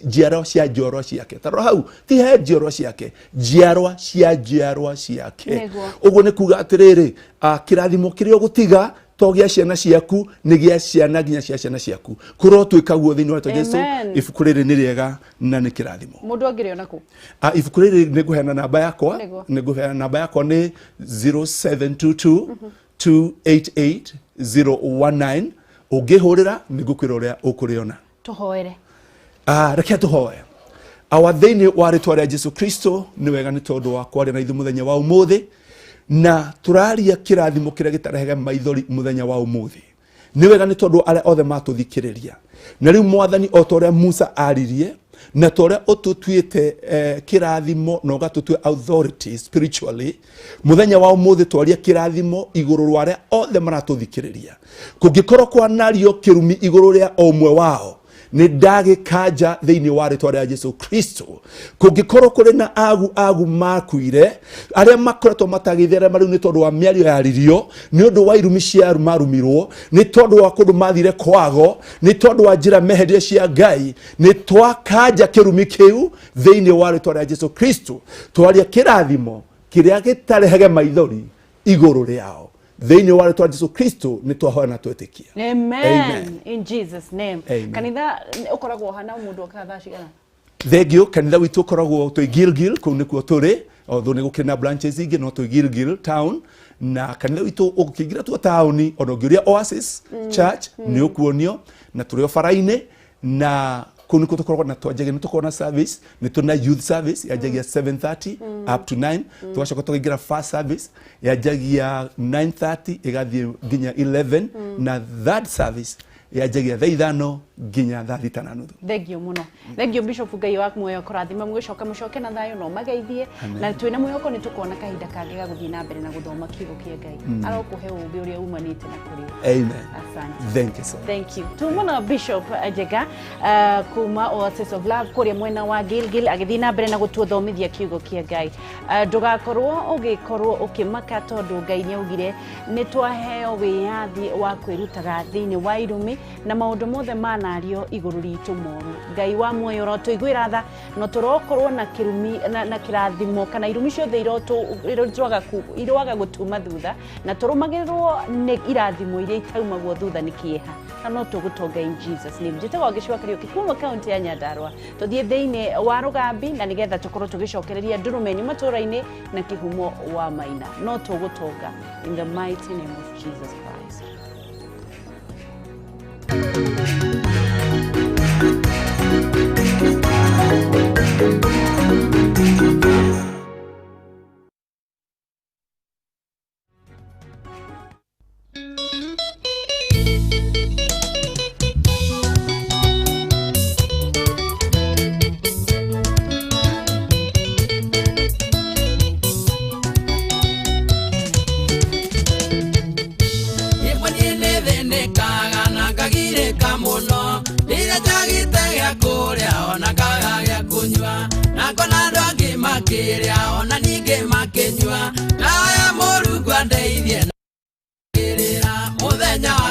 njiarwa cia njiarwa ciake. Tarora hau, ti he njiarwa ciake, njiarwa cia njiarwa ciake. Ũguo nĩ kuga atĩrĩrĩ, kĩrathimo kĩrĩa ũgũtiga. To gĩa ciana ciaku, nĩ gĩa ciana nginya cia ciana ciaku. Kũrotwĩka guo thĩinĩ wa rĩtwa Jesu. Amen. Ibuku rĩrĩ nĩ rĩega na nĩ kĩrathimo. Mũndũ angĩrĩona kũ? Ah, ibuku rĩrĩ nĩ ngũheana namba yakwa. Nĩguo. Nĩ ngũheana namba yakwa, nĩ 0722 288 019. Ũngĩhũrĩra nĩ ngũkwĩra ũrĩa ũkũrĩona. Tũhoere. Ah, reke tũhoe. Awa, thĩinĩ wa rĩtwa rĩa Jesu Kristo, nĩ wega nĩ tondũ wa kwaria na ithuĩ mũthenya wa ũmũthĩ, na tũraria kĩrathimo kĩrĩa gĩtarehage maithori mũthenya wa ũmũthĩ. Nĩ wega nĩ tondũ arĩa othe matũthikĩrĩria. Na rĩu Mwathani, o ta ũrĩa Musa aririe, na ta ũrĩa ũtũtuĩte kĩrathimo na ũgatũtua authority spiritually, mũthenya wa ũmũthĩ twaria kĩrathimo igũrũ rwa arĩa othe maratũthikĩrĩria. Kũngĩkorwo kwanario kĩrumi igũrũ rĩa o ũmwe wao, nĩ ndagĩkanja thĩinĩ wa rĩtwa rĩa Jesu Kristo. Kũngĩkorwo kũrĩ na agu agu makuire, arĩa makoretwo matagĩtherema rĩu nĩ tondũ wa mĩario yaririo, nĩ ũndũ wa irumi cia marumirwo, nĩ tondũ wa kũndũ mathire kwago, nĩ tondũ wa njĩra meherire cia Ngai, nĩ twakanja kĩrumi kĩu thĩinĩ wa rĩtwa rĩa Jesu Kristo. Twaria kĩrathimo kĩrĩa gĩtarehage maithori igũrũ rĩao thĩinĩ wa rĩtwa Jesu Kristo. Nĩ twahoya na twetĩkia. Amen. Amen. In Jesus name. Amen. Kanitha ũkoragwo hana mũndũ okaga thaa cigana? Thengio. Kanitha witũ ũkoragwo twĩ Gilgil, kũu nĩkuo tũrĩ, although nĩ gũkĩrĩ na branches ingĩ, no twĩ Gilgil town. Na kanitha witũ ũkĩingĩra tuo taũni, ona ũngĩũria Oasis Church nĩ ũkuonio, na tũrĩ o bara-inĩ, na kũu nĩkuo tũkoragwo. Na twanjagia, nĩ tũkoragwo na service, nĩ tũrĩ na youth service yanjagia 7:30 up to 9. Tũgacoka tũkaingĩra first service, yanjagia 9:30 ĩgathiĩ nginya 11, na third service yanjagia thaa 5 nginya thaa 6:30. Thengio mũno, thengio Bishop. Ngai wa muoyo kũrathima. Mũgĩcoka mũcoke na thayũ no mageithie, na twĩna mwĩhoko nĩ tũkona kahinda kangĩ ga gũthiĩ na mbere na gũthoma kiugo kĩa Ngai. Arokũhe ũũgĩ ũrĩa umanĩte na kũrĩ. Amen. Asante. Thank you so much. Thank you. Tumona Bishop Njega kuma Oasis of Love kũrĩa mwena wa Gilgil, agĩthiĩ na mbere na gũtuthomithia kiugo kĩa Ngai. Ndũgakorwo ũgĩkorwo ũkĩmaka, tondũ Ngai nĩ augire nĩ twaheo wĩyathi wa kwĩrutaga thĩinĩ wa irumi na maũndũ mothe manario igũrũ ritũ moru. Ngai wa muoyo ũrotũiguĩra tha, no tũrokorwo na kĩrumi na kĩrathimo kana irumi ciothe iroaga gũtuma thutha, na tũrũmagĩrĩrwo nĩ irathimo iria itaumagwo thutha nĩ kĩeha, na no tũgũtonga in Jesus name. Njĩtagwo Gĩcua Kariũki kuma kaunti ya Nyandarua. Tũthiĩ thĩinĩ wa Rũgambi, na nĩgetha tũkorwo tũgĩcokereria ndũrũme matũũra-inĩ na kĩhumo wa maina. No tũgũtonga in the mighty name of Jesus Christ. Ĩmwe niĩ nĩ thĩnĩkaga na ngagirĩka mũno rĩrĩa njagĩte gĩa kũrĩa ona ngaga gĩa kũnyua, na ngona andũ angĩ makĩrĩa ona ningĩ makĩnyua. Ngaya Mũrungu andeithie na kĩrĩra mũthenya wa